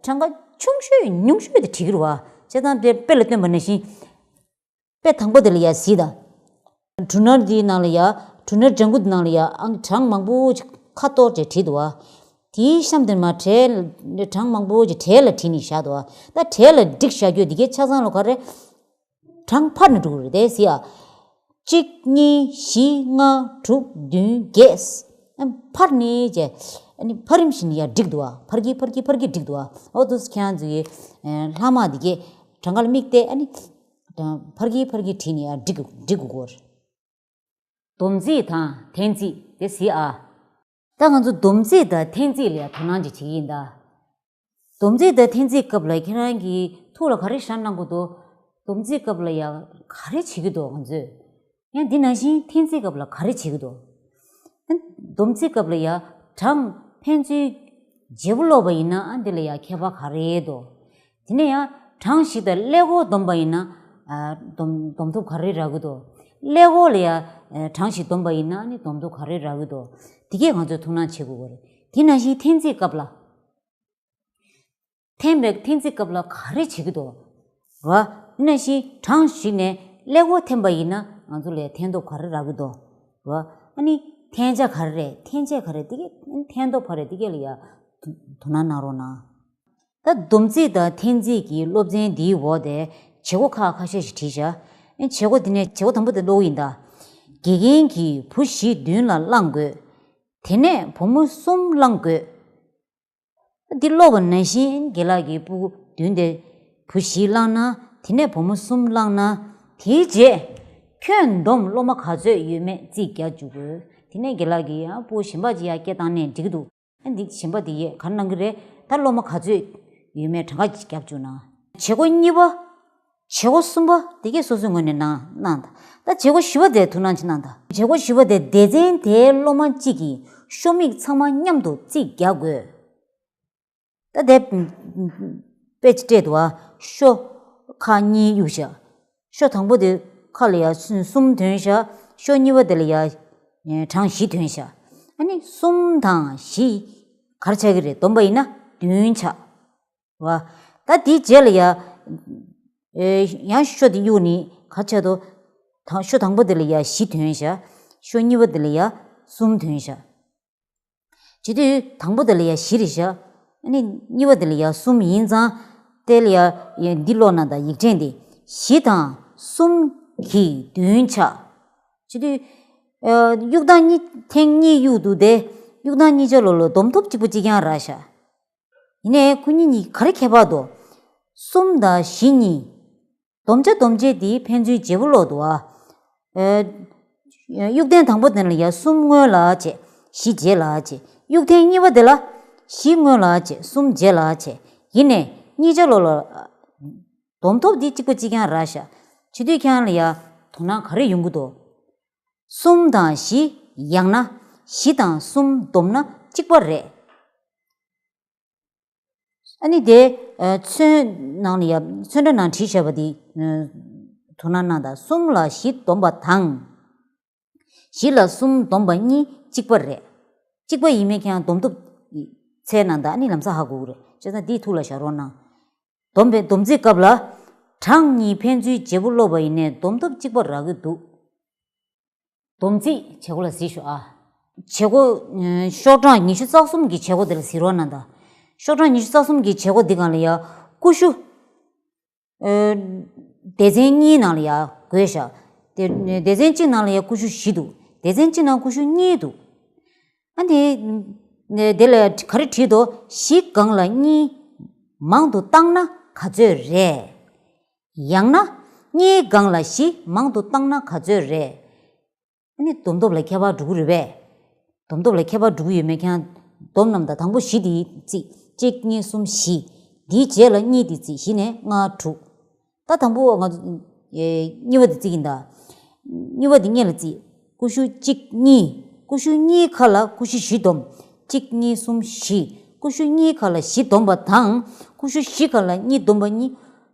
གྲངས་ཀ་ཆུང་ཤོས་ཉུང་ཤོས་དེ་བྲིས་ཀྱི་རེད་བ། བྱས་ཙང་དེ་དཔེ་ལ་སྟོན་པ་ནང་བཞིན། དཔེ་དང་པོ་དེ་ལ་ཡ་གཟིགས་དང་། འབྲུ་ནར་འདིའི་ནང་ལ་ཡ། འབྲུ་ནར་ལྗང་གུ་འདི་ནང་ལ་ཡ། ཨང་། གྲངས་མང་པོ་ཅིག་ཁ་གཏོར་བྱས་བྲིས་འདུག་བ། དེའི་གཤམ་དེར་མ་གྲལ་གྲངས་མང་པོ་ཅིག་གྲལ་ལ་བྲིས་ནས་བཞག་འདུག་བ། ད་གྲལ་ལ་བསྒྲིགས་བཞག་རྒྱུ་དེ་གའི་ཆ་ཚང་ལོ་ག་རེ། གྲངས་འཕར་ནས་འགྲོ་གི་རེད་དེ་ཟེར་ཡ། གཅིག་གཉིས་བཞི་ལྔ་དྲུག་བདུན་བརྒྱད། ཨ་འཕར་ནས་བྱས། ཨ་ནི་འཕར་རིམ་བཞིན་ཡར་བསྒྲིགས་འདུག་བ། འཕར་གྱིན་འཕར་གྱིན་འཕར་གྱིན་བསྒྲིགས་འདུག་བ། འོ་དུས་ཁྱེད་རང་ཚོ་ཡི་ཨ་ལྷག་མ་དེ་གའི་གྲངས་ཀ་ལ་དམིགས་ཏེ། ཨ་ནི་འཕར་གྱིན་འཕར་གྱིན་བྲིས་ནས་ཡར་བསྒྲིགས་བསྒྲིགས་དགོས་ཀྱི་རེད། སྡོམ་རྩིས་དང་འཐེན་རྩིས་དེ་གཟིགས་ཨ། ད་ང་ཚོ་སྡོམ་རྩིས་དང་འཐེན་རྩིས་ལ་ཡང་དོ་སྣང་ཅིག་བྱེད་ཀྱི་ཡིན་ད། སྡོམ་རྩིས་དང་འཐེན་རྩིས་སྐབས་ལ་ཁྱེད་རང་གི་ཐུགས་ལ་ག་རེ་ཤར་གནང་གི་འདུག་སྡོམ་རྩིས་སྐབས་ལ་ཡང་ག་རེ་བྱེད་ཀྱི་འདུག་ང་ཚོས། ཡང་འདི་ནང་བཞིན་འཐེན་རྩིས་སྐབས་ལ་ག་རེ་བྱེད་ཀྱི་འདུག་སྡོམ་རྩིས་སྐབས་ལ་ཡང་གྲངས་ཕན་ཚུན་བརྗེ་པོ་ཀློག་པ་ཡིན་ན། ཨ་འདི་ལ་ཡང་ཁྱད་པར་ག་རེ་འདུག་དེ་ནས་ཡང་གྲངས་ཤིག་དང་ཀླད་ཀོར་སྡོམ་པ་ཡིན་ན། ཨ་སྡོམ་སྡོམ་ཐབས་ག་རེ་རག་གི་འདུག་ཀླད་ཀོར་ལ་ཡང་ཨ་གྲངས་ཤིག་སྡོམ་པ་ཡིན་ན་ནི་སྡོམ་ཐབས་ག་རེ་རག་གི་འདུག་དེ་གས་ང་ཚོས་ཐུགས་སྣང་བྱེད་དགོས་ཀྱི་རེད། དེ་ནང་བཞིན་འཐེན་རྩིས་སྐབས་ལ། འཐེན་པའི་འཐེན་རྩིས་སྐབས་ལ་ག་རེ་བྱེད་ཀྱི་འདུག་ར། དེ་ནང་བཞིན་གྲངས་ཤིག་ནས་ཀླད་ཀོར་འཐེན་པ་ཡིན་ན་ང་ཚོ་ལ་འཐེན་ཐབས་ག་རེ་རག་གི་འདུག་ར། ཨ་ནི་འཐེན་ཆ་ག་རེ་རེད། འཐེན་ཆ་ག་རེ། དེ་གས་འཐེན་ཐབས་ག་རེ། དེ་གས་ལ་ཡང་དོ་སྣང་གནང་རོགས་གནང་། ད་སྡོམ་རྩིས་དང་འཐེན་རྩིས་ཀྱི་སློབ་ཚན་འདིའི་འོག་དེ་བྱེད་སྒོ་ཁག་ཁ་ཤས་ཤིག་བྲིས་བཞག་བྱེད་སྒོ་དེ་ནས་བྱེད་སྒོ་དང་པོ་དེ་ཀློག་གི་ཡིན་ད། དགེ་རྒན་གྱིས་བུ་བཞི་མདུན་ལ་བླངས་དགོས། དེ་ནས་བུ་མོ་གསུམ་བླངས་དགོས། འདི་ཀློག་པ་ནང་བཞིན་རྒན་ལགས་ཀྱིས་སྤུ་གུ་མདུན་དེ་བུ་བཞི་བླངས་ན། དེ་ནས་བུ་མོ་གསུམ་བླངས་ན། དེའི་རྗེས་ཁྱོད་སྡོམ་སློབ་མ་ག་ཚོད་ཡོད་མེད་རྩིས་རྒྱག་འཇུག་དགོས། དེ་ནས་རྒན་ལགས་ཀྱིས་ཡང་སྤུ་གུ་གཞན་པ་ཅིག་ཡར་སྐད་བཏང་ནས་འགྲིག་གི་འདུག་ཨ་འདི་གཞན་པ་འདི་ཡས་ག་རེ་གནང་གི་རེད། ད་སློབ་མ་ག་ཚོད་ཡོད་མེད་གྲངས་ཀ་ཅིག་རྒྱབ་བཅུག་ན། བྱེད་སྒོ་གཉིས་པ། བྱེད་སྒོ་གསུམ་པ་དེ་གས་སོ་སོའི་ངོས་ནས་གནང་གནང་དང་། ད་བྱེད་སྒོ་བཞི་པ་དེ་ཐུགས་སྣང་ཅིག་གནང་དང་། བྱེད་སྒོ་བཞི་པ་དེ་སྡེ་ཚན་དེའི་སློབ་མ་གཅིག་གིས་ཤོ་མིག་ཚང་མ་མཉམ་དུ་རྩིས་རྒྱག་དགོས། ད་དེ་དཔེ་ཅིག་སྤྲད་འདུག་ཨ། ཤོ་ཁག་གཉིས་གཡུགས་བཞག་ཤོ་དང་པོ་དེ་ཁ་ལ་ཡ་གསུམ་ཐོན་བཞག་ཤོ་གཉིས་པ་དེ་ལ་ཡ་གྲངས་བཞི་ཐོན་བཞག་ཨ་ནི་གསུམ་དང་བཞི་ག་རེ་ཆགས་ཀྱི་རེད། སྡོམ་པ་ཡིན་ན་བདུན་ཆགས། བ། ད་དེའི་རྗེས་ལ་ཡ། ཨེ། ཡང་ཤོ་དེ་གཡུགས་ནི་ག་ཆེད་དུ། ད་ཤོ་དང་པོ་དེ་ལ་ཡ་བཞི་ཐོན་བཞག་ཤོ་གཉིས་པ་དེ་ལ་ཡ་གསུམ་ཐོན་བཞག་བྱེད་དུས་དང་པོ་དེ་ལ་ཡ་བཞི་རེད་བཞག་ཨ་ནི་གཉིས་པ་དེ་ལ་ཡ་གསུམ་ཡིན་ཙང་། དེ་ལ་ཡ་ཡ་འདི་ཀློག་ན་ད་ཡིག་ཕྲེང་དེ། བཞི་དང་གསུམ་གྱིས་བདུན་ཆགས། བྱེད་དུས། ཨ། གཡུག་སྟངས་གཉིས་ཐེངས་གཉིས་གཡུག་འདུག་སྟེ། གཡུག་སྟངས་གཉིས་ཆ་ལོ་ལོ་སྡོམ་ཐོབ་གཅིག་པ་གཅིག་རྐྱང་རག་བཞག་ཡིན་ནའི་ཁོ་གཉིས་གཉིས་ག་རེ་ཁྱད་པར་འདུག་གསུམ་དང་བཞི་གཉིས། སྡོམ་བྱ་སྡོམ་བྱེད་འདི་ཕན་ཚུན་བརྗེ་པོ་ཀློག་འདུག་ཨ། ཨེ། གཡུག་ཐེངས་དང་པོ་དེ་ལ་ཡ་གསུམ་སྔོན་ལ་བྱས། བཞི་རྗེས་ལ་བྱས། གཡུག་ཐེངས་གཉིས་པ་དེ་ལ་བཞི་སྔོན་ལ་བྱས། གསུམ་རྗེས་ལ་བྱས། ཡིན་ནའི་གཉིས་ཆ་ལོ་ལོ། སྡོམ་ཐོབ་འདི་གཅིག་པ་གཅིག་རྐྱང་རག་བཞག་བྱེད་དུས་ཁྱེད་རང་ལ་ཡ་དོ་སྣང་ག་རེ་ཡོང་གི་འདུག་གསུམ་དང་བཞི། ཡང་ན་བཞི་དང་གསུམ་བསྡོམས་ན་གཅིག་པ་རེད། ཨ་ནི་དེ། ཨ། ཚོན་ནང་ལ་ཡ། ཚོན་ཁྲ་ནང་བྲིས་བཞག་པ་འདི། ཨ། དོ་སྣང་གནང་དང་། གསུམ་ལ་བཞི་བསྡོམས་པ་དང་། བཞི་ལ་གསུམ་བསྡོམས་པ་གཉིས་གཅིག་པ་རེད། གཅིག་པ་ཡིན་མིན་ཁྱེད་རང་སྡོམ་ཐོབ་ཚད་ནང་དང་ཨ་ནི་ལམ་སང་ཧ་གོ་གི་རེད། བྱས་ཙང་འདི་ཐུགས་ལ་བཞག་རོགས་གནང་། སྡོམ་པའི་སྡོམ་རྩིས་སྐབས་ལ། གྲངས་གཉིས་ཕན་ཚུན་བརྗེ་པོ་ཀློག་པ་ཡིན་ནའི་སྡོམ་ཐོབ་གཅིག་པ་རག་གི་འདུག་སྡོམ་རྩིས་བྱེད་སྒོ་ལ་གཟིགས་ཤོག་ཨ། བྱེད་སྒོ། ཨ། ཤོག་གྲངས་ཉི་ཤུ་རྩ་གསུམ་གྱི་བྱེད་སྒོ་དེ་ལ་གཟིགས་རོགས་གནང་དང་། ཤོག་གྲངས་ཉི་ཤུ་རྩ་གསུམ་གྱི་བྱེད་སྒོ་འདི་སྒང་ལ་ཡ། ཀུ་ཤུ། ཨ། སྡེ་ཚན་གཉིས་ནང་ལ་ཡ་བགོས་བཞག་སྡེ་སྡེ་ཚན་གཅིག་ནང་ལ་ཡ་ཀུ་ཤུ་བཞི་འདུག་སྡེ་ཚན་གཅིག་ནང་ཀུ་ཤུ་གཉིས་འདུག་ཨ་ནི། དེ་ལ་ག་རེ་བྲིས་འདུག་བཞི་སྒང་ལ་གཉིས་མང་དུ་བཏང་ན་ག་ཚོད་རེད། ཡང་ན། གཉིས་སྒང་ལ་བཞི་མང་དུ་བཏང་ན་ག་ཚོད་རེད། ཨ་ནི་སྡོམ་ཐོབ་ལ་ཁྱད་པར་འགྲོ་གི་རེད་པས། སྡོམ་ཐོབ་ལ་ཁྱད་པར་འགྲོ་གི་ཡོད་མེད་ཁྱེད་རང་སྡོམ་རྣམས་དང་། དང་པོ་བཞི་དེ་རྩིས། གཅིག་གཉིས་གསུམ་བཞི། དེའི་རྗེས་ལ་གཉིས་དེ་རྩིས། བཞི་ནས་ལྔ་དྲུག་ད་དང་པོ་ང་ཚོ། ཨེ། གཉིས་པ་དེ་རྩིས་ཡིན་ད། གཉིས་པ་དེ་སྔོན་ལ་རྩིས། ཀུ་ཤུ་གཅིག་གཉིས། ཀུ་ཤུ་གཉིས་ཁ་ལ་ཀུ་ཤུ་བཞི་བསྡོམས། གཅིག་གཉིས་གསུམ་བཞི། ཀུ་ཤུ་གཉིས་ཁ་ལ་བཞི་བསྡོམས་པ་དང་། ཀུ་ཤུ་བཞི་ཁ་ལ་གཉིས་བསྡོམས་པ་གཉིས།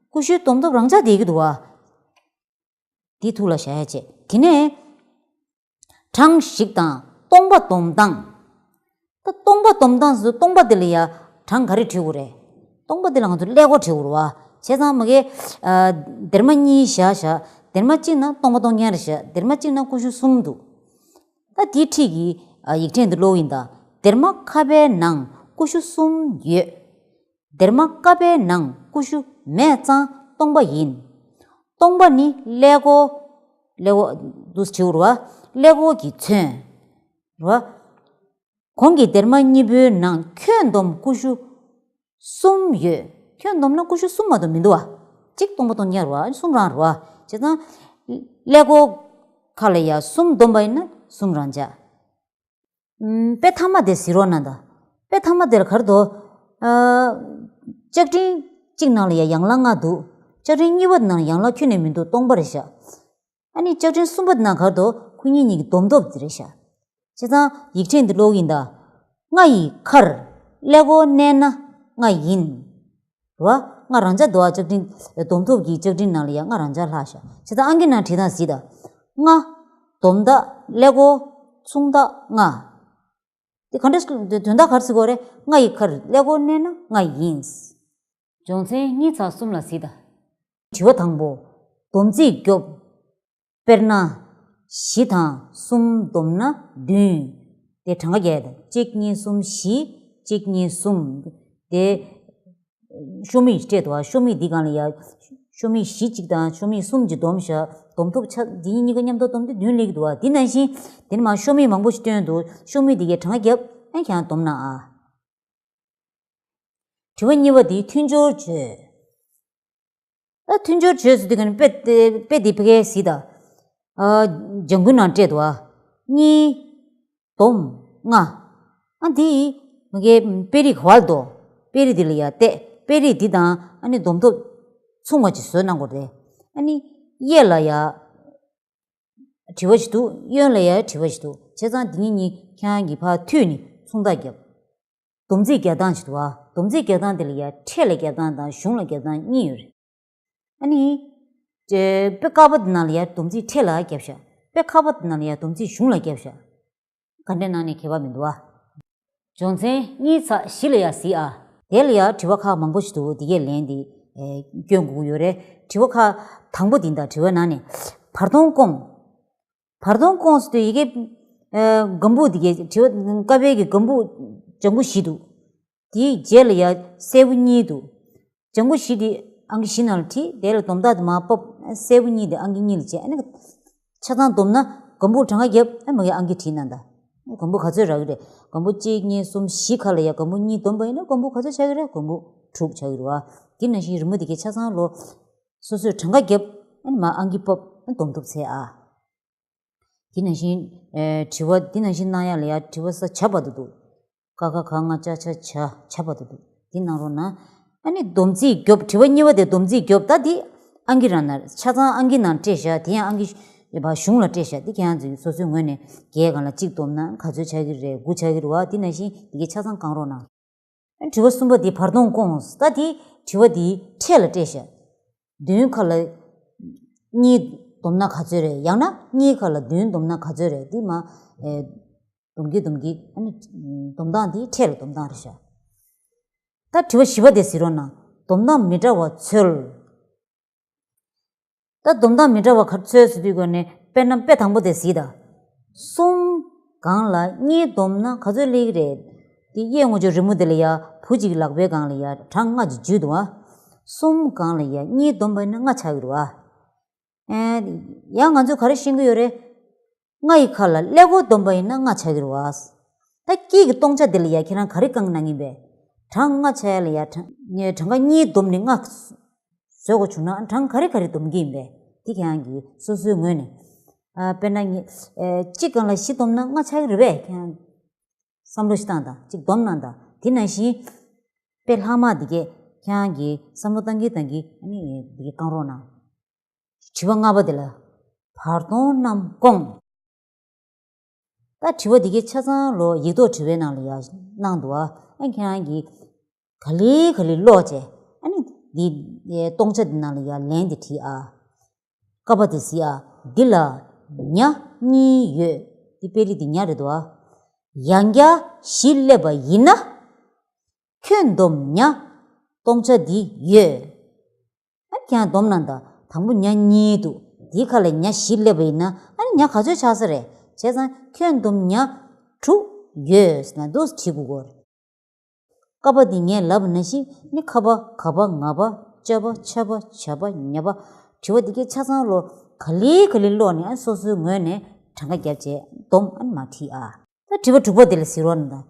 ཀུ་ཤུའི་སྡོམ་ཐོབ་རང་འཇགས་བསྡད་ཀྱི་འདུག་བ། འདི་ཐུགས་ལ་བཞག་ཡ་བྱས། དེ་ནས་གྲངས་ཤིག་དང་སྟོང་པ་བསྡོམས་སྟངས། ད་སྟོང་པ་བསྡོམས་སྟངས་སུ་སྟོང་པ་དེ་ལ་ཡ་གྲངས་ག་རེ་བྲིས་དགོས་རེད། སྟོང་པ་དེ་ལ་ང་ཚོ་ཀླད་ཀོར་བྲིས་དགོས་རེད་བ། བྱས་ཙང་མ་གི། ཨ། སྡེར་མ་གཉིས་བཞག་བཞག་སྡེར་མ་གཅིག་ནང་སྟོང་པ་སྟོང་རྐྱང་རེད་བཞག་སྡེར་མ་གཅིག་ནང་ཀུ་ཤུ་གསུམ་འདུག་ད་དེའི་འཁྲིས་ཀྱི། ཨ། ཡིག་ཕྲེང་འདི་ཀློག་ཡིན་ད། སྡེར་མ་ཁ་པའི་ནང་ ཀུ་ཤུ་གསུམ་ཡོད། སྡེར་མ་ཀ་པའི་ནང་ཀུ་ཤུ་མེད་ཙང་སྟོང་པ་ཡིན། སྟོང་པ་ནི་ཀླད་ཀོར། ཀླད་ཀོར་འདུག་སེ་བྲིས་རེད་བ། ཀླད་ཀོར་གྱིས་མཚོན། རེད་བ། གོང་གི་སྡེར་མ་གཉིས་པོའི་ནང་ཁྱོན་བསྡོམས་ཀུ་ཤུ་གསུམ་ཡོད། ཁྱོན་བསྡོམས་ན་ཀུ་ཤུ་གསུམ་མ་གཏོགས་མི་འདུག་བ། གཅིག་སྟོང་པ་སྟོང་རྐྱང་རེད་བ། གསུམ་རང་རེད་བ། བྱས་ཙང་ཀླད་ཀོར་ཁ་ལ་ཡ་གསུམ་བསྡོམས་པ་ཡིན་ན་གསུམ་རང་བྱ། ཨུམ། དཔེ་ཐ་མ་དེ་གཟིགས་རོགས་གནང་དང་། དཔེ་ཐ་མ་དེ་ལ་ག་རེ་འདུག་ཨ། བཅའ་ཁྲིམས་གཅིག་ནང་ལ་ཡ་ཡན་ལག་ལྔ་འདུག་བཅའ་ཁྲིམས་གཉིས་པ་ནང་ཡན་ལག་ཁྱོན་ནས་མི་འདུག་སྟོང་པ་རེད་ཤག་ཨ་ནི་བཅའ་ཁྲིམས་གསུམ་པ་ནང་ག་རེ་འདུག་ཁོ་གཉིས་གཉིས་ཀྱི་བསྡོམས་ཐོབ་དེ་རེད་ཤག་བྱས་ཙང་ཡིག་ཕྲེང་འདི་ཀློག་གི་ཡིན་ད། ལྔ་ཡི་ཁར་ཀླད་ཀོར་མནན་ན་ལྔ་ཡིན། རེད་བ། ལྔ་རང་འཇགས་འདུག་བ། བཅའ་ཁྲིམས་བསྡོམས་ཐོབ་ཀྱི་བཅའ་ཁྲིམས་ནང་ལ་ཡང་ལྔ་རང་འཇགས་ལྷག་ཤག་བྱས་ཙང་ཨང་ཀི་ནང་བྲིས་སྟངས་གཟིགས་དང་། ལྔ། བསྡོམས་དག་ཀླད་ཀོར་མཚུངས་རྟགས་ལྔ། དེ་ག་འདྲ་དོན་དག་ག་རེ་ཟེར་དགོས་རེད། ལྔ་ཡི་ཁར་ཀླད་ཀོར་མནན་ན་ལྔ་ཡིན། སྦྱོང་ཚན་གཉིས་ཚེག་གསུམ་ལ་གཟིགས་དང་། དྲི་བ་དང་པོ། བསྡོམས་རྩིས་རྒྱོབ། དཔེར་ན། བཞི་དང་གསུམ་བསྡོམས་ན་བདུན། དེ་གྲངས་ཀ་རྒྱག་ཡ་དང་། གཅིག་གཉིས་གསུམ་བཞི། གཅིག་གཉིས་གསུམ། དེ་ཤོག་མིག་སྤྲད་འདུག་བ། ཤོག་མིག་འདི་སྒང་ལ་ཡ། ཤོག་མིག་བཞི་གཅིག་དང་ཤོག་མིག་གསུམ་གཅིག་བསྡོམས་བཞག་བསྡོམས་ཐོབ་ཆ་འདི་གཉིས་གཉིས་ཀ་མཉམ་དུ་བསྡོམས་དུས་བདུན་སླེབས་ཀྱི་འདུག་བ། འདི་ནང་བཞིན། དེ་ནས་མར་ཤོག་མིག་མང་པོ་ཞིག་སྟོན་འདུག་ཤོག་མིག་འདི་གའི་གྲངས་ཀ་རྒྱབ། ཨ་ནི་ཁྱེད་རང་བསྡོམས་ན་ཨ། དྲི་བ་གཉིས་པ་འདི་མཐུན་སྦྱོར་བརྗོད། ཨ། མཐུན་སྦྱོར་བརྗོད་ཟེར་དུས་ཀྱང་དཔེ་དེ་དཔེ་འདི་ཕ་གིར་གཟིགས་དང་། ཨ། ལྗང་ཁུའི་ནང་སྤྲད་འདུག་ཨ། གཉིས། བསྡོམས་ལྔ། ཨ། འདི་མ་གིའི་དཔེ་རིས་ག་པར་འདུག་དཔེ་རིས་འདི་ལ་ཡ་བལྟས། དཔེ་རིས་འདི་དང་ཨ་ནི་བསྡོམས་ཐོབ་མཚུངས་པ་ཅིག་བཟོས་གནང་དགོས་རེད། ཨ་ནི་གཡས་ལ་ཡ་དྲི་བ་ཞིག་འདུག་གཡོན་ལ་ཡ་དྲི་བ་ཞིག་འདུག་བྱས་ཙང་འདི་གཉིས་གཉིས་ཁྱེད་རང་གིས་ཕར་མཐུད་ནས་མཚུངས་རྟགས་བརྒྱབ། བསྡོམས་རྩིས་རྒྱག་སྟངས་ཅིག་འདུག་བ། བསྡོམས་རྩིས་རྒྱག་སྟངས་དེ་ལ་ཡ་ཕྲད་ལ་རྒྱག་སྟངས་དང་གཞུང་ལ་རྒྱག་སྟངས་གཉིས་ཡོད་རེད། ཨ་ནི། དཔེ་དཀར་པོ་དེ་ནང་ལ་ཡ་བསྡོམས་རྩིས་ཕྲད་ལ་རྒྱབ་ཤག་དཔེ་ཁ་པོ་དེ་ནང་ལ་ཡ་བསྡོམས་རྩིས་གཞུང་ལ་རྒྱབ་ཤག་ག་འདྲའི་ནང་ནས་ཁྱད་པར་མི་འདུག་བ། སྦྱོང་ཚན་གཉིས་ཚེག་བཞི་ལ་ཡ་གཟིགས་ཨ། དེ་ལ་ཡ་དྲི་བ་ཁག་མང་པོ་ཞིག་འདུག་དེ་གའི་ལན་དེ། ཨེ། སྐྱོན་དགོས་ཀྱི་ཡོད་རེད། དྲི་བ་ཁག་དང་པོ་དེ་འདྲ། དྲི་བ་ནང་ནས་བར་སྟོང་སྐོང་། བར་སྟོང་སྐོང་ཟེར་དུས་ཡི་གེ་ཨ། སྒམ་པོ་འདི་གའི་དྲི་བ་ཀ་པའི་གི་སྒམ་པོ་ལྗང་ཁུ་བཞི་འདུག་དེའི་རྗེས་ལ་ཡ་སེར་པོ་གཉིས་འདུག་ལྗང་ཁུ་བཞི་དེ་ཨང་ཀི་བཞི་ནང་ལ་བྲིས། དེ་ལ་བསྡོམས་རྟགས་དེ་མར་ཕབ། སེར་པོ་གཉིས་དེ་ཨང་ཀི་གཉིས་ལ་བྱས། ཨ་ནི་ཆ་ཚང་བསྡོམས་ན་སྒམ་པོ་གྲངས་ཀ་བརྒྱབ། ཨ། མ་གིའི་ཨང་ཀི་བྲིས་གནང་དང་། སྒམ་པོ་ག་ཚོད་རག་གི་རེད། སྒམ་པོ་གཅིག་གཉིས་གསུམ་བཞི་ཁ་ལ་ཡ་སྒམ་པོ་གཉིས་བསྡོམས་པ་ཡིན་ན་སྒམ་པོ་ག་ཚོད་ཆགས་ཀྱི་རེད། སྒམ་པོ་དྲུག་ཆགས་ཀྱི་རེད་བ། དེ་ནང་བཞིན་རི་མོ་དེ་གའི་ཆ་ཚང་ལོ། སོ་སོས་གྲངས་ཀ་བརྒྱབ། ཨ་ནི་མར་ཨང་ཀི་ཕབ། ཨ། བསྡོམས་ཐུབ་ཚེ་ཨ། དེ་ནང་བཞིན། ཨེ། དྲི་བ་དེ་ནང་བཞིན་གནང་ཡ་ལ་ཡ་དྲི་བ་ས་བྱ་བ་དུ་འདུག་ཀ་ཁ་ག་ང་ཅ་ཆ་བྱ་བྱ་བ་དུ་འདུག་དེ་གནང་རོགས་གནང་། ཨ་ནི་བསྡོམས་རྩིས་རྒྱོབ། དྲི་བ་གཉིས་པ་དེ་བསྡོམས་རྩིས་རྒྱོབ། ད་དེ་ཨང་ཀི་རང་ན་ཆ་ཚང་ཨང་ཀི་ནང་སྤྲད་བཞག་དེ་ཡང་ཨང་ཀི་བ་གཞུང་ལ་སྤྲད་བཞག་དེ་ཁྱེད་རང་ཚོས་སོ་སོའི་ངོས་ནས་བརྒྱའི་སྒང་ལ་གཅིག་བསྡོམས་ན་ག་ཚོད་ཆགས་ཀྱི་རེད། དགུ་ཆགས་ཀྱི་རེད་བ། དེ་ནང་བཞིན་དེ་གའི་ཆ་ཚང་བསྐང་རོགས་གནང་། དྲི་བ་གསུམ་པ་འདི་བར་སྟོང་སྐོང་། ད་འདི་དྲི་བ་འདི་ཕྲད་ལ་སྤྲད་ཤག་བདུན་ཁ་ལ་གཉིས་བསྡོམས་ན་ག་ཚོད་རེད། ཡང་ན་གཉིས་ཁ་ལ་བདུན་བསྡོམས་ན་ག་ཚོད་རེད། འདི་མ། ཨེ། བསྡོམས་ཀྱི་བསྡོམས་ཀྱི། ཨ་ནི་བསྡོམས་སྟངས་འདི་ཕྲད་ལ་བསྡོམས་སྟངས་རེད་ཤག་ད་དྲི་བ་བཞི་པ་དེ་གཟིགས་རོགས་གནང་། བསྡོམས་སྟངས་མི་འདྲ་བ་འཚོལ། ད་བསྡོམས་སྟངས་མི་འདྲ་བ་ག་རེ་འཚོལ་ཟེར་དུས་སྒོ་ནས། དཔེར་ན་དཔེ་དང་པོ་དེ་གཟིགས་དང་། གསུམ་སྒང་ལ་གཉིས་བསྡོམས་ན་ག་ཚོད་སླེབས་ཀྱི་རེད། དེ་གཡས་ངོས་ཕྱོགས་རི་མོ་དེ་ལ་ཡ་བུ་གཅིག་ལག་པའི་སྒང་ལ་ཡ་གྲངས་ལྔ་ཅིག་འཇུས་འདུག་ཨ། གསུམ་སྒང་ལ་ཡ་གཉིས་བསྡོམས་པ་ཡིན་ན་ལྔ་ཆགས་ཀྱི་རེད་བ། ཨེ། ཡང་ང་ཚོས་ག་རེ་ཤེས་ཀྱི་ཡོད་རེད། ལྔ་ཡི་ཁ་ལ་ཀླད་ཀོར་བསྡོམས་པ་ཡིན་ན་ལྔ་ཆགས་ཀྱི་རེད་བ། ད་དཀྱིལ་གྱི་སྟོང་ཆ་དེ་ལ་ཡ་ཁྱེད་རང་ག་རེ་བསྐང་གནང་གི་ཡིན་པས། གྲངས་ལྔ་ཆགས་ཡ་ལ་ཡ་གྲངས་གྲངས་ཀ་གཉིས་བསྡོམས་ནས་ལྔ་བཟོ་དགོས་བྱུང་ན་གྲངས་ག་རེ་ག་རེ་བསྡོམས་ཀྱི་ཡིན་པས། དེ་ཁྱེད་རང་གིས་སོ་སོའི་ངོས་ནས། ཨ། དཔེར་ན་ངས། ཨེ། གཅིག་སྒང་ལ་བཞི་བསྡོམས་ན་ལྔ་ཆགས་ཀྱི་རེད་པས། ཁྱེད་རང་བསམ་བློ་ཞིག་བཏང་དང་། གཅིག་བསྡོམས་གནང་དང་། དེ་ནང་བཞིན་དཔེ་ལྷག་མ་འདི་གས་ཁྱེད་རང་གིས་བསམ་བློ་བཏང་གིན་བཏང་གིན། ཨ་ནི་འདི་གས་བསྐང་རོགས་གནང་། དྲི་བ་ལྔ་པ་དེ་ལ་བར་སྟོང་རྣམས་སྐོང་། ད་དྲི་བ་འདི་གའི་ཆ་ཚང་ལོ་ཡིག་ཐོག་དྲི་བའི་ནང་ལ་ཡ་གནང་འདུག་ཨ། ཨ། ཁྱེད་རང་གིས་ག་ལེ་ག་ལེ་ཀློག་བྱས། ཨ་ནི་འདི་སྟོང་ཆ་འདི་ནང་ལ་ཡ་ལན་འདི་བྲིས་ཨ། ཀ་པ་དེ་གཟིགས་ཨ། འདི་ལ་ཉ་གཉིས་ཡོད། འདི་དཔེ་རིས་འདི་ཉ་རེད་འདུག་ཨ། ཡང་བསྐྱར་བཞི་སླེབས་པ་ཡིན་ན། ཁྱོན་བསྡོམས་ཉ། སྟོང་ཆ་འདི་ཡོད། ཨ། ཁྱེད་རང་བསྡོམས་གནང་དང་། དང་པོ་ཉ་གཉིས་འདུག་དེའི་ཁ་ལ་ཉ་བཞི་སླེབས་པ་ཡིན་ན། ཨ་ནི་ཉ་ག་ཚོད་ཆགས་ས་རེད། བྱས་ཙང་ཁྱོན་བསྡོམས་ཉ་དྲུག་ཡོད་ཟེར་ན་འདུག་བྲིས་དགོས་ཀྱི་རེད། ཀ་པ་འདི་ངས་ལབ་པ་ནང་བཞིན་ནི་ཁ་པ་ག་པ་ང་པ་ཅ་པ་ཆ་པ་ཇ་པ་ཉ་པ། དྲི་བ་འདི་གའི་ཆ་ཚང་ལོ་ག་ལེ་ག་ལེ་ཀློག་ནས་ཨ་སོ་སོའི་ངོས་ནས་གྲངས་ཀ་བརྒྱབ་བྱས་སྡོམ་ཨ་ནི་མ་བྲིས་ཨ། ད་དྲི་བ་དྲུག་པ་འདི་ལ་གཟིགས་རོགས་གནང་དང་།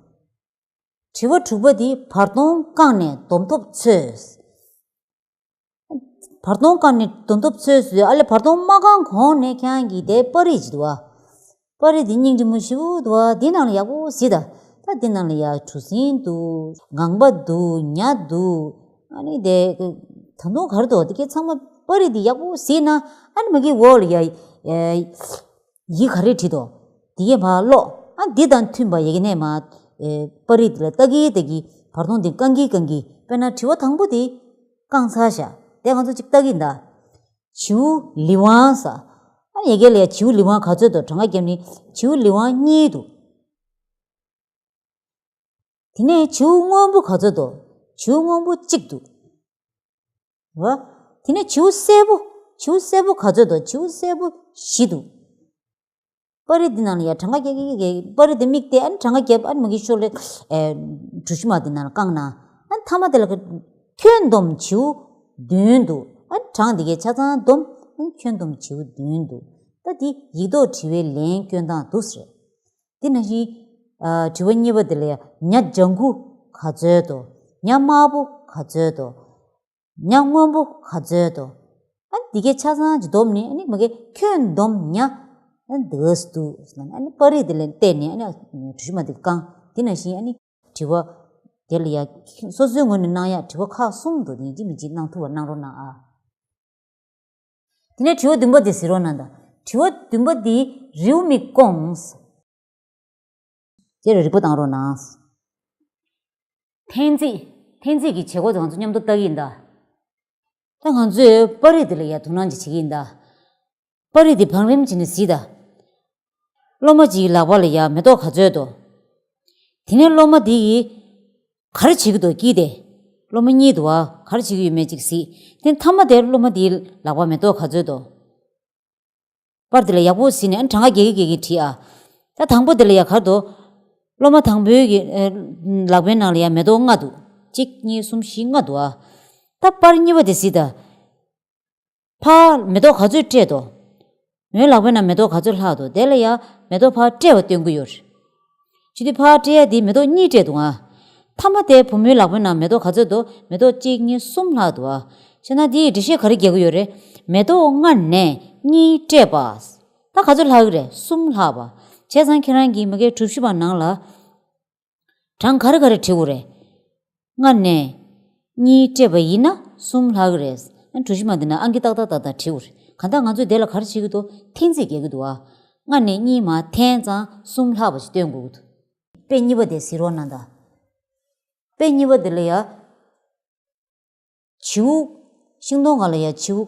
དྲི་བ་དྲུག་པ་འདི་བར་སྟོང་བཀང་ནས་སྡོམ་ཐོབ་འཚོལ། བར་སྟོང་བཀང་ནས་སྡོམ་ཐོབ་འཚོལ་ཟེར། ཨ་ལས་བར་སྟོང་མ་བཀང་གོང་ནས་ཁྱེད་རང་གིས་དེ་པར་རིས་ཅིག་འདུག་བ། པར་རིས་འདི་སྙིང་རྗེ་མོ་ཞེ་པོ་འདུག་བ། འདི་ནང་ལ་ཡག་པོ་གཟིགས་དང་། ད་འདི་ནང་ལ་ཡ་གྲུ་གཟིངས་འདུག་ངང་པ་འདུག་ཉ་འདུག་ཨ་ནི་དེ་ད་དུང་ག་རེ་འདུག་དེ་གའི་ཚང་མ་པར་རིས་འདི་ཡག་པོ་གཟིགས་ན་ཨ་ནི་མ་གི་འོག་ལ་ཡ་ཡི་ག་རེ་བྲིས་འདུག་དེ་གའི་མར་ཀློག་ཨ་འདི་དང་མཐུན་པ་ཡ་གི་ནས་མར་པར་རིས་འདི་ལ་ལྟ་གི་ལྟ་གི་བར་སྟོང་འདི་བཀང་གི་བཀང་གི་དཔེར་ན་དྲི་བ་དང་པོ་དེ་བཀང་ཚར་ཤག་དེ་ང་ཚོ་གཅིག་ལྟ་གི་ཡིན་ད། བྱིའུ་ལི་ཝང་ཟེར། ཨ་ཡ་གི་ལ་ཡ་བྱིའུ་ལི་ཝང་ག་ཚོད་འདུག་གྲངས་ཀ་བརྒྱབ་ནི་བྱིའུ་ལི་ཝང་གཉིས་འདུག་དེ་ནས་བྱིའུ་སྔོན་པོ་ག་ཚོད་འདུག་བྱིའུ་སྔོན་པོ་གཅིག་འདུག་རེད་བ། དེ་ནས་བྱིའུ་སེར་པོ། བྱིའུ་སེར་པོ་ག་ཚོད་འདུག་བྱིའུ་སེར་པོ་བཞི་འདུག་པར་རིས་འདི་ནང་ལ་ཡ་གྲངས་ཀ་རྒྱག་གི་གི་པར་རིས་འདི་དམིགས་ཏེ་ཨ་ནི་གྲངས་ཀ་རྒྱབ། ཨ་ནི་མ་གི་ཤོག་ལས་ཨེ་གྲུ་བཞི་མ་འདི་ནང་ལ་བཀང་ན། ཨ་ནི་མཐའ་མ་དེ་ལ་ཁྱོན་བསྡོམས་བྱིའུ་བདུན་འདུག་ཨ་ནི་གྲངས་འདི་གའི་ཆ་ཚང་བསྡོམས། ཨ་ནི་ཁྱོན་བསྡོམས་བྱིའུ་བདུན་འདུག་ད་འདི་ཡིག་ཐོག་དྲི་བའི་ལན་སྐྱོན་སྟངས་འདུག་ཟེར། དེ་ནང་བཞིན་ཨ་དྲི་བ་གཉིས་པ་དེ་ལ་ཡ་ཉ་ལྗང་གུ་ག་ཚོད་འདུག་ཉ་དམར་པོ་ག་ཚོད་འདུག་ཉ་སྔོན་པོ་ག་ཚོད་འདུག་ཨ་འདི་གའི་ཆ་ཚང་གཅིག་བསྡོམས་ནས་ཨ་ནི་མ་གི་ཁྱོན་བསྡོམས་ཉ་ཨ་འདི་འདུག་ཨ་ནི་པར་རིས་དེ་ལ་བལྟས་ནས་ཨ་ནི་གྲུ་བཞི་མ་དེ་བཀང་། དེ་ནང་བཞིན་ཨ་ནི་དྲི་བ་དེ་ལ་ཡ་སོ་སོའི་ངོས་ནས་གནང་ཡ་དྲི་བ་ཁག་གསུམ་འདུག་ཡིན་གཅིག་མིན་གཅིག་གནང་ཐུབ་པ་གནང་རོགས་གནང་ཨ། དེ་ནས་དྲི་བ་བདུན་པ་དེ་གཟིགས་རོགས་གནང་དང་། དྲི་བ་བདུན་པ་དེ་རེའུ་མིག་སྐོངས། དེ་རུ་རིག་པ་བཏང་རོགས་གནང་། འཐེན་རྩིས། འཐེན་རྩིས་ཀྱི་བྱེད་སྒོ་དེ་ང་ཚོ་མཉམ་དུ་ལྟ་གི་ཡིན་ད། ད་ང་ཚོས་པར་རིས་འདི་ལ་ཡ་དོ་སྣང་ཅིག་བྱེད་ཀྱི་ཡིན་ད། པར་རིས་འདི་བང་རིམ་བྱས་ནས་གཟིགས་ད། སློབ་མ་གཅིག་གི་ལག་པ་ལ་ཡ་མེ་ཏོག་ག་ཚོད་འདུག་དེ་ནས་སློབ་མ་འདི་ཡིས་ག་རེ་བྱེད་ཀྱི་འདུག་དཀྱིལ་དེ། སློབ་མ་གཉིས་འདུག་བ། ག་རེ་བྱེད་ཀྱི་ཡོད་མེད་ཅིག་གཟིགས། དེ་མཐའ་མ་དེར་སློབ་མ་འདིའི་ལག་པ་མེ་ཏོག་ག་ཚོད་འདུག་པར་དེ་ལ་ཡག་པོ་གཟིགས་ནས་ཨ་གྲངས་ཀ་རྒྱག་གི་རྒྱག་གི་བྲིས་ཨ། ད་དང་པོ་དེ་ལ་ཡ་ག་རེ་འདུག་སློབ་མ་དང་པོའི་གི་ཨ་ལག་པའི་ནང་ལ་ཡ་མེ་ཏོག་ལྔ་འདུག་གཅིག་གཉིས་གསུམ་བཞི་ལྔ་འདུག་ཨ། ད་པར་གཉིས་པ་དེ་གཟིགས་ད། ཕར་མེ་ཏོག་ག་ཚོད་སྤྲད་དོ། མོའི་ལག་པའི་ནང་མེ་ཏོག་ག་ཚོད་ལྷག་དོ། དེ་ལ་ཡ་མེ་ཏོག་ཕར་སྤྲད་པ་སྟོན་གི་ཡོད་རེད། བྱས་དུས་ཕར་སྤྲད་ཡ་དེ་མེ་ཏོག་གཉིས་སྤྲད་འདུག་ཨ། མཐའ་མ་དེ་བུ་མོའི་ལག་པའི་ནང་མེ་ཏོག་ག་ཚོད་དོ། མེ་ཏོག་གཅིག་གཉིས་གསུམ་ལྷག་འདུག་ཨ། བྱས་ན་དེ་ཡི་འགྲེལ་བཤད་ག་རེ་རྒྱག་གི་ཡོད་རེད། མེ་ཏོག་ལྔ་ནས་གཉིས་སྤྲད་པ། ད་ག་ཚོད་ལྷག་གི་རེད། གསུམ་ལྷག་པ། བྱས་ཙང་ཁྱེད་རང་གིས་མ་གིའི་གྲུ་བཞི་པ་ནང་ལ། གྲངས་ག་རེ་ག་རེ་བྲིས་དགོས་རེད། ལྔ་ནས་གཉིས་སྤྲད་པ་ཡིན་ན་གསུམ་ལྷག་གི་རེད། ཨ་གྲུ་བཞི་མ་འདི་ན་ཨང་ཀི་ཏག་ཏག་ཏག་ཏག་བྲིས་དགོས་རེད། གང་ལྟར་ང་ཚོས་དེ་ལ་ག་རེ་བྱེད་ཀྱི་འདུག་འཐེན་རྩིས་རྒྱག་གི་འདུག་ཨ། ལྔ་ནས་གཉིས་མར་འཐེན་ཙང་གསུམ་ལྷག་པ་ཞིག་སྟོན་དགོས་ཀྱི་འདུག་དཔེ་གཉིས་པ་དེ་གཟིགས་རོགས་གནང་དང་། དཔེ་གཉིས་པ་དེ་ལ་ཡ། བྱིའུ། ཤིང་སྡོང་སྒང་ལ་ཡ་བྱིའུ།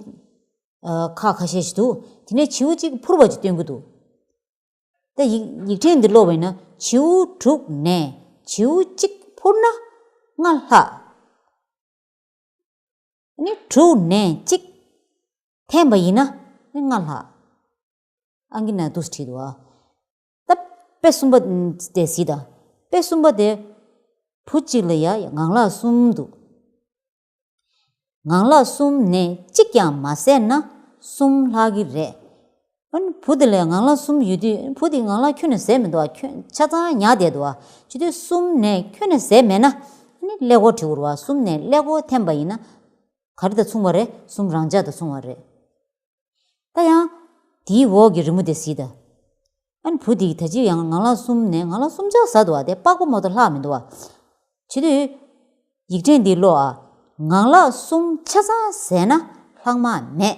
ཨ་ཁག་ཁ་ཤས་ཤིག་འདུག་དེ་ནས་བྱིའུ་གཅིག་འཕུར་བ་ཅིག་སྟོན་གྱི་འདུག་ད་ཡིག་ཡིག་ཕྲེང་འདི་ཀློག་པ་ཡིན་ན་བྱིའུ་དྲུག་ནས་བྱིའུ་གཅིག་འཕུར་ན་ལྔ་ལྷག་ཨ་ནི་དྲུག་ནས་གཅིག་འཐེན་པ་ཡིན་ན་ལྔ་ལྷག་ཨང་ཀི་ནང་འདུག་སེ་བྲིས་འདུག་ཨ། ད་དཔེ་གསུམ་པ་དེ་གཟིགས་དང་། དཔེ་གསུམ་པ་དེ་བུ་གཅིག་ལ་ཡ་ངང་ལག་གསུམ་འདུག་ངང་ལག་གསུམ་ནས་གཅིག་ཀྱང་མ་ཟད་ན་གསུམ་ལྷག་གི་རེད། ཨ་ནི་བུ་དེ་ལ་ངང་ལག་གསུམ་ཡོད་དུས་བུ་དེ་ངང་ལག་ཁྱོན་ནས་ཟད་མི་འདུག་ཨ། ཁྱོན་ཆ་ཚང་ཉར་བསྡད་འདུག་ཨ། བྱས་དུས་གསུམ་ནས་ཁྱོན་ནས་ཟད་མེད་ན་ཨ་ནི་ཀླད་ཀོར་བྲི་དགོས་རེད་བ། གསུམ་ནས་ཀླད་ཀོར་འཐེན་པ་ཡིན་ན་ག་རེ་དང་མཚུངས་པ་རེད། གསུམ་རང་འཇགས་དང་མཚུངས་པ་རེད། ད་ཡང་དེའི་འོག་གི་རི་མོ་དེ་གཟིགས་དང་། ཨ་ནི་བུ་དེ་ད་ཅི་ཡང་ངང་ལག་གསུམ་ནས་ངང་ལག་གསུམ་ཆ་ཟ་འདུག་བ། དེ་པགས་པ་མ་གཏོགས་ལྷག་མི་འདུག་བ། བྱས་དུས་ཡིག་ཕྲེང་འདི་ཀློག་ཨ། ངང་ལག་གསུམ་ཆ་ཚང་ཟས་ན་ལྷག་མ་མེད།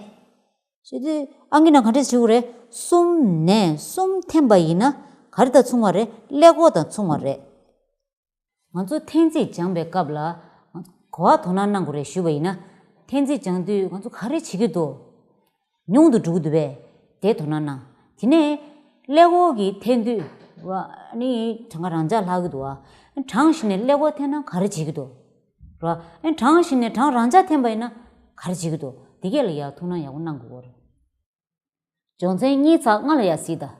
བྱས་དུས་ཨང་ཀི་ནང་ག་འདྲས་བྲིས་དགོས་རེད། གསུམ་ནས་གསུམ་འཐེན་པ་ཡིན་ན་ག་རེ་དང་མཚུངས་པ་རེད། ཀླད་ཀོར་དང་མཚུངས་པ་རེད། ང་ཚོ་འཐེན་རྩིས་སྦྱངས་པའི་སྐབས་ལ་ག་པར་དོ་སྣང་གནང་དགོས་རེད་ཞུས་པ་ཡིན་ན། འཐེན་རྩིས་སྦྱང་དུས་ང་ཚོ་ག་རེ་བྱེད་ཀྱི་འདུག་ཉུང་དུ་འགྲོ་གི་འདུག་པས། དེ་དོ་སྣང་གནང་། དེ་ནས་ཀླད་ཀོར་གྱིས་འཐེན་དུས་ཨ་ནི་གྲངས་ཀ་རང་འཇགས་ལྷག་གི་འདུག་ཨ། གྲངས་གཞི་ནས་ཀླད་ཀོར་འཐེན་ན་ག་རེ་བྱེད་ཀྱི་འདུག་ར། གྲངས་གཞི་ནས་གྲངས་རང་འཇགས་འཐེན་པ་ཡིན་ན་ག་རེ་བྱེད་ཀྱི་འདུག་དེ་གས་ལ་ཡ་ཐུགས་སྣང་ཡག་པོ་གནང་དགོས་རེད། སྦྱོང་ཚན་གཉིས་ཚེག་ལྔ་ལ་ཡ་གཟིགས་དང་།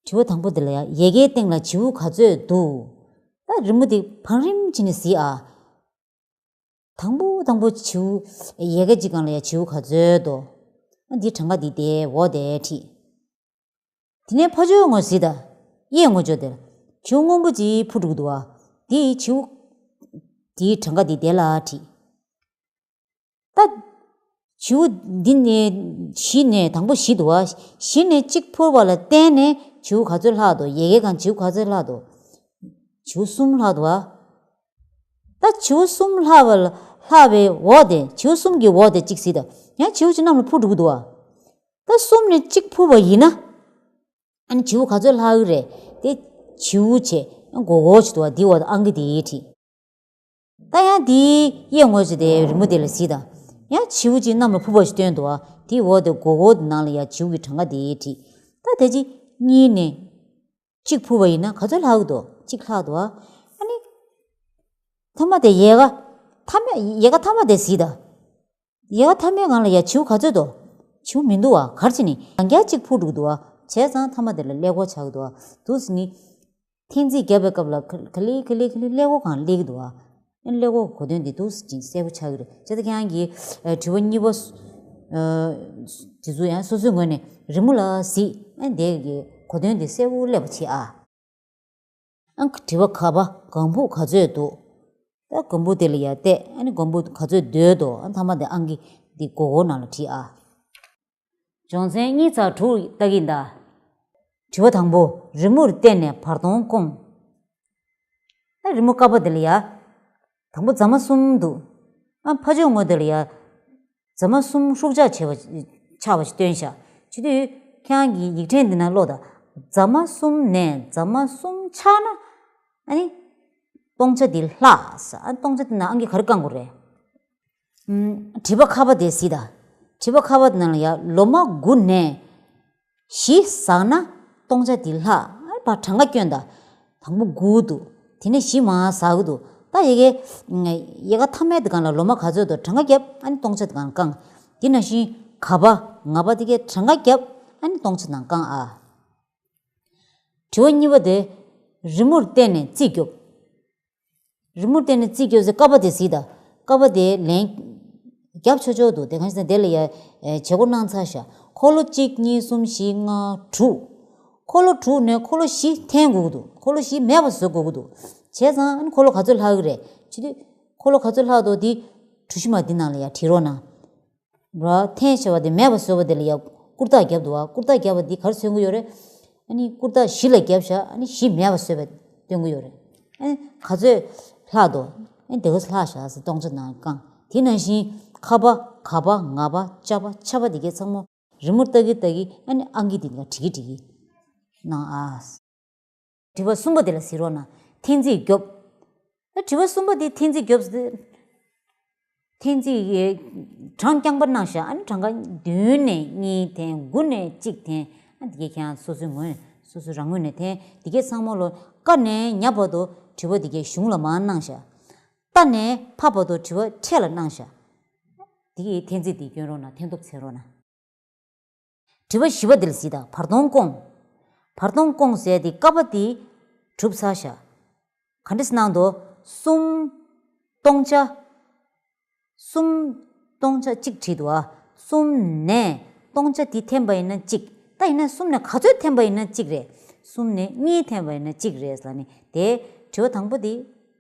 དྲི་བ་དང་པོ་འདི་ལ་ཡ་ཡལ་གའི་སྟེང་ལ་བྱིའུ་ག་ཚོད་འདུག་ད་ ད་རི་མོ་དེ་བང་རིམ་བྱས་ནས་གཟིགས་ཨ། དང་པོ་དང་པོ་བྱིའུ་ཡལ་ག་གཅིག་སྒང་ལ་ཡ་བྱིའུ་ག་ཚོད་འདུག་ཨ་འདི་གྲངས་ཀ་འདི་དེ་འོག་དེ་བྲིས། དེ་ནས་ཕར་ཕྱོགས་ངོས་གཟིགས་དང་། གཡས་ངོས་ཕྱོགས་དེར་བྱིའུ་སྔོན་པོ་ཅིག་འཕུར་འགྲོ་གི་འདུག་བ། དེ་བྱིའུ་དེའི་གྲངས་ཀ་དེ་དེ་ལ་བྲིས། ད་བྱིའུ་འདི་ནས་བཞི་ནས་དང་པོ་བཞི་འདུག་བ། བཞི་ནས་གཅིག་འཕུར་བ་ལ་བརྟེན་ནས་བྱིའུ་ག་ཚོད་ལྷག་འདུག་ཡལ་གའི་སྒང་བྱིའུ་ག་ཚོད་ལྷག་འདུག་བྱིའུ་གསུམ་ལྷག་འདུག་བ། ད་བྱིའུ་གསུམ་ལྷག་པ་ལ་ལྷག་པའི་འོག་དེ་བྱིའུ་གསུམ་གྱི་འོག་དེ་གཅིག་གཟིགས་དང་། ཡང་བྱིའུ་གཅིག་གནམ་ལ་འཕུར་འགྲོ་གི་འདུག་བ། ད་གསུམ་ནས་གཅིག་འཕུར་བ་ཡིན་ན། ཨ་ནི་བྱིའུ་ག་ཚོད་ལྷག་གི་རེད་དེ། བྱིའུ་བྱས་མགོ་སྐོར་བྱེད་འདུག་བ། འདི་འོག་ཏུ་ཨང་ཀི་དེ་བྲིས། ད་ཡང་དེའི་གཡས་ངོས་ཕྱོགས་དེ་རི་མོ་དེ་ལ་གཟིགས་དང་། ཡང་བྱིའུ་གཅིག་གནམ་ལ་འཕུར་བ་ཞིག་སྟོན་འདུག་བ། དེའི་འོག་དེ་མགོ་སྐོར་དེ་ནང་ལ་ཡང་བྱིའུ་གི་གྲངས་ཀ་དེ་བྲིས། ད་དེ་གཅིག་གཉིས་ནས་གཅིག་འཕུར་བ་ཡིན་ན་ག་ཚོད་ལྷག་གི་འདུག་གཅིག་ལྷག་འདུག་བ། ཨ་ནི་མཐའ་མ་དེ་ཡལ་ག་མཐའ་མ་ཡལ་ག་མཐའ་མ་དེ་གཟིགས་དང་། ཡལ་ག་མཐའ་མའི་སྒང་ལ་ཡ་བྱིའུ་ག་ཚོད་འདུག་བྱིའུ་མི་འདུག་བ། ག་རེ་བྱས་ནས་ཡང་བསྐྱར་གཅིག་འཕུར་འགྲོ་གི་འདུག་བ། བྱས་ཙང་མཐའ་མ་དེ་ལ་ཀླད་ཀོར་ཆགས་ཀྱི་འདུག་བ། འདུག་སེ་ནི། འཐེན་རྩིས་བརྒྱབ་པའི་སྐབས་ལ་ག་ག་ལེ་ག་ལེ་ག་ལེ་ཀླད་ཀོར་སྒང་སླེབས་ཀྱི་འདུག་བ། ཨ་ནི་ཀླད་ཀོར་གྱི་གོ་དོན་འདི་འདུག་སེ་ཅིག་གསལ་པོ་ཆགས་ཀྱི་རེད། བྱས་ཙང་ཁྱེད་རང་གིས་ཨ་དྲི་བ་གཉིས་པ་སོ་ཨ་དེ་ཚོ་ཡང་སོ་སོའི་ངོས་ནས་རི་མོ་ལ་གཟིགས། ཨ་ནི་དེ་གི་གོ་དོན་འདི་གསལ་པོ་སླེབས་པ་བྱེད་ཨ། ཨང་། དྲི་བ་ག་པ། སྒམ་ཕུག་ག་ཚོད་འདུག་ད་སྒམ་ཕུག་དེ་ལ་ཡར་བལྟས། ཨ་ནི་སྒམ་ཕུག་ག་ཚོད་སྡོད་འདུག་ཨ་མཐའ་མ་དེ་ཨང་ཀི་འདི་མགོ་སྐོར་ནང་ལ་བྲིས་ཨ། སྦྱོང་ཚན་གཉིས་ཚེག་དྲུག་ལྟ་གི་ཡིན་ད། དྲི་བ་དང་པོ། རི་མོར་བལྟས་ནས་བར་སྟོང་བསྐོང་། ད་རི་མོ་ཀ་པ་དེ་ལ་ཡ། དང་པོ་རྫ་མ་གསུམ་འདུག་ཨ་ཕར་ཕྱོགས་ངོས་དེ་ལ་ཡ། རྫ་མ་གསུམ་ཧྲུག་ཆག་བྱས་པ་ཆགས་པ་ཞིག་སྟོན་ཤག་བྱེད་དུས་ཁྱེད་རང་གི་ཡིག་ཕྲེང་འདི་ན་ཀློག་དང་། རྫ་མ་གསུམ་ནས་རྫ་མ་གསུམ་ཆག་ན། ཨ་ནི། སྟོང་ཆ་འདི་ལྷག་ཟེར། ཨ་སྟོང་ཆ་འདི་ན་ཨང་ཀི་ག་རེ་བསྐང་དགོས་རེད། ཨམ། དྲི་བ་ཁ་པ་དེ་གཟིགས་དང་། དྲི་བ་ཁ་པ་དེ་ནང་ལ་ཡ་ལོ་མ་དགུ་ནས་བཞི་ཟག་ན་སྟོང་ཆ་འདི་ལྷག་ཨ་ཕར་གྲངས་ཀ་སྐྱོན་དང་། དང་པོ་དགུ་འདུག་དེ་ནས་བཞི་མར་ཟག་གི་འདུག་ད་ཡལ་གའི་ཡལ་ག་མཐའ་མའི་དེ་སྒང་ལ་ལོ་མ་ག་ཚོད་འདུག་གྲངས་ཀ་བརྒྱབ། ཨ་ནི་སྟོང་ཆ་དེ་སྒང་བསྐང་། དེ་ནང་བཞིན་ག་པ་ང་པ་དེ་གའི་གྲངས་ཀ་བརྒྱབ། ཨ་ནི་སྟོང་ཆ་དང་བསྐང་ཨ། དྲི་བ་གཉིས་པ་དེ། རི་མོར་བལྟས་ནས་རྩིས་རྒྱོབ། རི་མོར་བལྟས་ནས་རྩིས་རྒྱོབ་ཟེར་ཀ་པ་དེ་གཟིགས་དང་། ཀ་པ་དེ་ལན་རྒྱབ་ཆོག་ཆོག་འདུག་དེ་གང་ཞིག་ན་དེ་ལ་ཡ་བྱེད་སྒོ་གནང་ཚར་ཤག་འཁོར་ལོ་གཅིག་གཉིས་གསུམ་བཞི་ལྔ་དྲུག་འཁོར་ལོ་དྲུག་ནས་འཁོར་ལོ་བཞི་འཐེན་དགོས་ཀྱི་འདུག་འཁོར་ལོ་བཞི་མེད་པ་བཟོ་དགོས་ཀྱི་འདུག་བྱས་ཙང་ཨ་ནི་འཁོར་ལོ་ག་ཚོད་ལྷག་གི་རེད། བྱེད་དུས་འཁོར་ལོ་ག་ཚོད་ལྷག་འདུག་དེ་གྲུ་བཞི་མ་འདི་ནང་ལ་ཡ་བྲིས་རོགས་གནང་། ར་འཐེན་བྱས་པ་དེ་མེད་པ་བཟོས་པ་དེ་ལ་ཡ་ཀུར་རྟགས་བརྒྱབ་འདུག་བ། ཀུར་རྟགས་བརྒྱབ་པ་འདི་ག་རེ་མཚོན་གྱི་ཡོད་རེད། ཨ་ནི་ཀུར་རྟགས་བཞི་ལ་བརྒྱབ་བཞག་ཨ་ནི་བཞི་མེད་པ་བཟོས་པ་སྟོན་གྱི་ཡོད་རེད། ཨ་ནི་ག་ཚོད་ལྷག་འདུག་ཨ་ནི་དེ་ག་ཚོད་ལྷག་བཞག་ཟེར་སྟོང་ཆ་ནང་བསྐང་། དེ་ནང་བཞིན་ཁ་པ་ག་པ་ང་པ་ཅ་པ་ཆ་པ་དེ་གའི་ཚང་མ་རི་མོ་ལྟ་གི་ལྟ་གི་ཨ་ནི་ཨང་ཀི་དེ་འདྲ་བྲིས་ཀྱི་བྲིས་ཀྱི་གནང་ཨ། དྲི་བ་གསུམ་པ་དེ་ལ་གཟིགས་རོགས་གནང་། འཐེན་རྩིས་རྒྱོབ། ད་དྲི་བ་གསུམ་པ་དེ་འཐེན་རྩིས་རྒྱོབ་ཟེར། འཐེན་རྩིས་ཡེ་གྲངས་རྐྱང་པ་གནང་ཤག་ཨ་ནི་གྲངས་ཀ་བདུན་ནས་གཉིས་འཐེན། དགུ་ནས་གཅིག་འཐེན། ཨ་འདི་གས་ཁྱེད་རང་སོ་སོའི་ངོས་ནས་སོ་སོའི་རང་ངོས་ནས་འཐེན། འདི་གས་ཚང་མ་ལོ་ཀ་ནས་ཉ་བར་དུ་དྲི་བ་འདི་གས་གཞུང་ལ་མར་གནང་ཤག་ཏ་ནས་ཕ་བར་དུ་དྲི་བ་འཕྲེད་ལ་གནང་ཤག་འདི་གས་འཐེན་རྩིས་འདི་སྐྱོན་རོགས་གནང་། འཐེན་ཐོབ་འཚོལ་རོགས་གནང་། དྲི་བ་བཞི་པ་འདི་ལ་གཟིགས་དང་། བར་སྟོང་བསྐོང་། བར་སྟོང་བསྐོང་ཟེར་དེ་ཀ་པ་དེ་གྲུབ་ཚར་ཤག་ག་འདྲས་གནང་འདུག་གསུམ། སྟོང་ཆ། གསུམ། སྟོང་ཆ་གཅིག་བྲིས་འདུག་ཨ། གསུམ་ནས་སྟོང་ཆ་དེ་འཐེན་པ་ཡིན་ན་གཅིག་ད་ཡིན་ན་གསུམ་ནས་ག་ཚོད་འཐེན་པ་ཡིན་ན་གཅིག་རེད། གསུམ་ནས་གཉིས་འཐེན་པ་ཡིན་ན་གཅིག་རེད་ལབ་ནི་དེ་དྲི་བ་དང་པོ་དེ་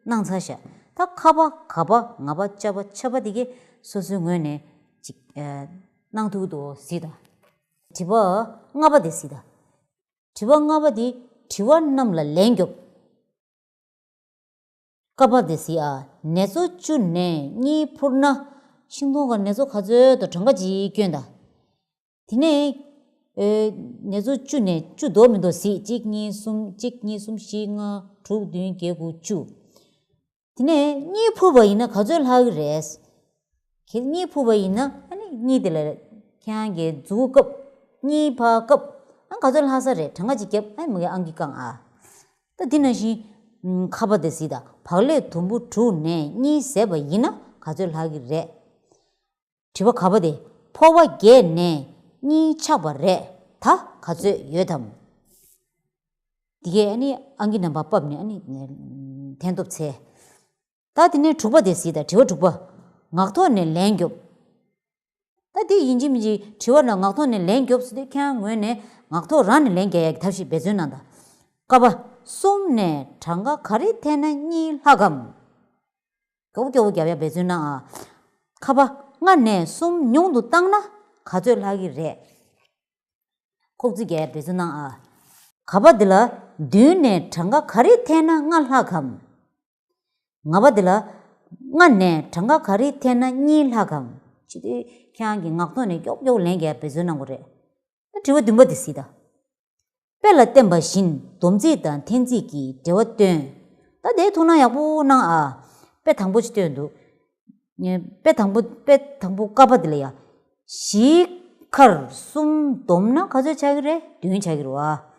གནང་ཚར་ཤག་ད་ཁ་པ་ག་པ་ང་པ་ཅ་པ་ཆ་པ་དེ་གས་སོ་སོའི་ངོས་ནས་གཅིག་ཨ། གནང་ཐུབ་འདུག་གཟིགས་དང་། དྲི་བ་ལྔ་པ་དེ་གཟིགས་དང་། དྲི་བ་ལྔ་པ་དེ་དྲི་བ་རྣམས་ལ་ལན་རྒྱོབ། ཀ་པ་དེ་གཟིགས་ཨ། ནེ་ཙོ་བཅུ་ནས་གཉིས་འཕུར་ན། ཤིང་སྡོང་ག་ནེ་ཙོ་ག་ཚོད་དང་གྲངས་ཀ་ཅིག་སྐྱོན་དང་། དེ་ནས་ཨེ། ནེ་ཙོ་བཅུ་ནས་བཅུ་འདུག་མི་འདུག་གཟིགས། གཅིག་གཉིས་གསུམ། གཅིག་གཉིས་གསུམ་བཞི་ལྔ་དྲུག་བདུན་བརྒྱད་དགུ་བཅུ། དེ་ནས་གཉིས་འཕུར་བ་ཡིན་ན་ག་ཚོད་ལྷག་གི་རེད། ཁྱེད་གཉིས་འཕུར་བ་ཡིན་ན་ཨ་ནི་གཉིས་དེ་ལ་ཁྱེད་རང་གིས་འཛུགས་སྐབས་གཉིས་འཕར་སྐབས་ཨ་ག་ཚོད་ལྷག་ས་རེད། གྲངས་ཀ་ཅིག་བརྒྱབ་ཨ་མི་གའི་ཨང་ཀི་བསྐང་ཨ། ད་འདི་ནང་བཞིན་ཁ་པ་དེ་གཟིགས་དང་། བག་ལེབ་དུམ་བུ་དྲུག་ནས་གཉིས་བཟས་པ་ཡིན་ན་ག་ཚོད་ལྷག་གི་རེད། དྲི་བ་ག་པ་དེ་ཕོ་བ་བརྒྱད་ནས་གཉིས་ཆག་པ་རེད། ད་ག་ཚོད་ཡོད་དམ། དེ་གས་ཨ་ནི་ཨང་ཀི་ནམ་བར་ཕབ་ནས་ཨ་ནི་འཐེན་ཐོབ་ཚེ། ད་དེ་ནས་དྲུག་པ་དེ་གཟིགས་དང་། དྲི་བ་དྲུག་པ། ངག་ཐོག་ནས་ལན་རྒྱོབ། ད་དེ་ཡིན་གཅིག་མིན་གཅིག་དྲི་བ་ལ་ངག་ཐོག་ནས་ལན་རྒྱོབ་ཟེར་དུས་ཁྱེད་རང་ངོས་ནས་ངག་ཐོག་རང་ནས་ལན་རྒྱག་ཡག་གི་ཐབས་ཤེས་འབད་བརྩོན་གནང་དང་། ཀ་པ། གསུམ་ནས་གྲངས་ཀ་ག་རེ་འཐེན་ན་གཉིས་ལྷག་གམ། མགྱོགས་པོ་མགྱོགས་པོ་རྒྱབ་ཡག་འབད་བརྩོན་གནང་ཨ། ཁ་པ། ལྔ་ནས་གསུམ་ཉུང་དུ་བཏང་ན་ག་ཚོད་ལྷག་གི་རེད། ཁོག་རྩིས་རྒྱག་ཡག་འབད་བརྩོན་གནང་ཨ། ག་པ་འདི་ལ། བདུན་ནས་གྲངས་ཀ་ག་རེ་འཐེན་ན་ལྔ་ལྷག་གམ། ང་པ་འདི་ལ། ལྔ་ནས་གྲངས་ཀ་ག་རེ་འཐེན་ན་གཉིས་ལྷག་གམ། ཅི་སྟེ་ཁྱེད་རང་གིས་ངག་ཐོག་ནས་མགྱོགས་མགྱོགས་ལན་རྒྱག་ཡག་འབད་བརྩོན་གནང་དགོས་རེད། ད་དྲི་བ་བདུན་པ་འདི་གཟིགས་དང་། དཔེ་ལ་བསྟན་པ་བཞིན་སྡོམ་རྩིས་དང་འཐེན་རྩིས་ཀྱི་འབྲེལ་བ་སྟོན། ད་དེའི་ཐུགས་སྣང་ཡག་པོ་གནང་ཨ། དཔེ་དང་པོ་ཅིག་སྟོན་འདུག་དཔེ་དང་པོ། དཔེ་དང་པོ་ཀ་པ་འདི་ལ་ཡ། བཞིའི་ཁར་གསུམ་བསྡོམས་ན་ག་ཚོད་ཆགས་ཀྱི་རེད། བདུན་ཆགས་ཀྱི་རེད་བ།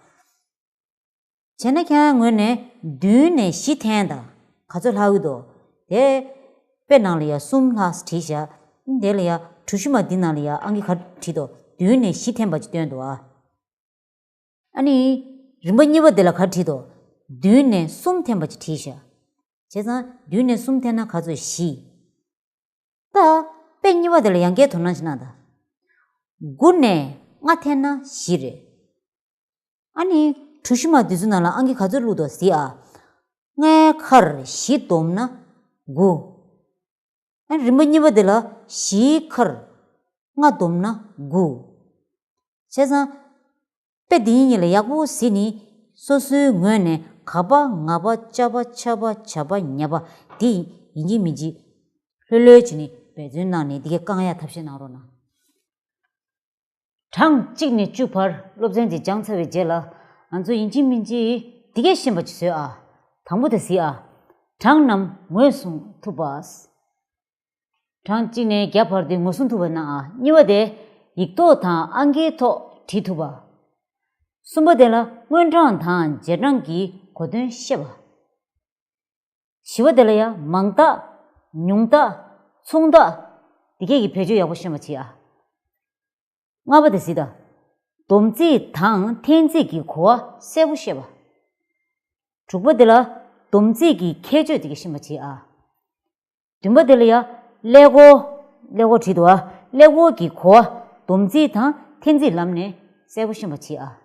བྱས་ན་ཁྱེད་རང་ངོས་ནས་བདུན་ནས་བཞི་འཐེན་དང་། ག་ཚོད་ལྷག་གི་འདུག་དེ། དཔེ་ནང་ལ་ཡ་གསུམ་ལྷག་བྲིས་ཤག་དེ་ལ་ཡ་གྲུ་བཞི་མ་འདི་ནང་ལ་ཡ་ཨང་ཀི་ག་བྲིས་འདུག་བདུན་ནས་བཞི་འཐེན་པ་ཅིག་སྟོན་འདུག་ཨ། ཨ་ནི། རིམ་པ་གཉིས་པ་དེ་ལ་ག་བྲིས་འདུག་བདུན་ནས་གསུམ་འཐེན་པ་ཅིག་བྲིས་ཤག་བྱས་ཙང་བདུན་ནས་གསུམ་འཐེན་ན་ག་ཚོད། བཞི། ད། དཔེ་གཉིས་པ་དེ་ལ་ཡང་བསྐྱར་དོ་སྣང་ཞིག་གནང་དང་། དགུ་ནས་ལྔ་འཐེན་ན་བཞི་རེད། ཨ་ནི། གྲུ་བཞི་མ་དེ་ཚོའི་ནང་ལ་ཨང་ཀི་ག་ཚོད་བླུགས་འདུག་གཟིགས་ཨ། ལྔའི་ཁར་བཞི་བསྡོམས་ན་དགུ། ཨ། རིམ་པ་གཉིས་པ་དེ་ལ་བཞིའི་ཁར་ལྔ་བསྡོམས་ན་དགུ། བྱས་ཙང་། དཔེ་འདི་གཉིས་ལ་ཡག་པོ་གཟིགས་ནས། སོ་སོའི་ངོས་ནས་ག་པ་ང་པ་ཅ་པ་ཆ་པ་བྱ་པ་ཉ་པ་འདི་ཡིན་གཅིག་མིན་གཅིག་ལྷོད་ལྷོད་བྱས་ནས་འབད་བརྩོན་གནང་ནས་འདི་གས་བསྐང་ཡག་ཐབས་ཤེས་གནང་རོགས་གནང་། གྲངས་གཅིག་ནས་བཅུ་བར་སློབ་ཚན་འདི་སྦྱངས་ཚར་བའི་རྗེས་ལ། ང་ཚོ་ཡིན་གཅིག་མིན་གཅིག་འདི་གས་ཤེས་པ་ཅིག་བཟོས་ཨ། དང་པོ་དེ་གཟིགས་ཨ། གྲངས་རྣམས་ངོས་བཟུང་ཐུབ་པ། གྲངས་གཅིག་ནས་བརྒྱ་བར་དེ་ངོས་བཟུང་ཐུབ་པ་གནང་ཨ། གཉིས་པ་དེ་ཡིག་ཐོག་དང་ཨང་ཀིའི་ཐོག་བྲིས་ཐུབ་པ། གསུམ་པ་དེ་ལ་སྔོན་གྲངས་དང་རྗེས་གྲངས་ཀྱི་གོ་དོན་ཤེས་པ། བཞི་པ་དེ་ལ་ཡང་མང་དག་ཉུང་དག་ཚོང་དག་འདི་གས་ཀྱི་བེད་སྤྱོད་ཡག་པོ་ཤེས་པ་བྱེད་ཨ། ལྔ་པ་དེ་གཟིགས་དང་། སྡོམ་རྩིས་དང་འཐེན་རྩིས་ཀྱི་གོ་བ་གསལ་པོ་ཤེས་པ། དྲུག་པ་དེ་ལ་སྡོམ་རྩིས་ཀྱི་ཁྱད་ཆོས་དེ་གས་ཤེས་པ་བྱེད་ཨ། བདུན་པ་དེ་ལ་ཡ། ཀླད་ཀོར། ཀླད་ཀོར་བྲིས་འདུག་ཨ། ཀླད་ཀོར་གྱི་གོ་བ། སྡོམ་རྩིས་དང་འཐེན་རྩིས་ལམ་ནས་གསལ་པོ་ཤེས་པ་བྱེད་ཨ།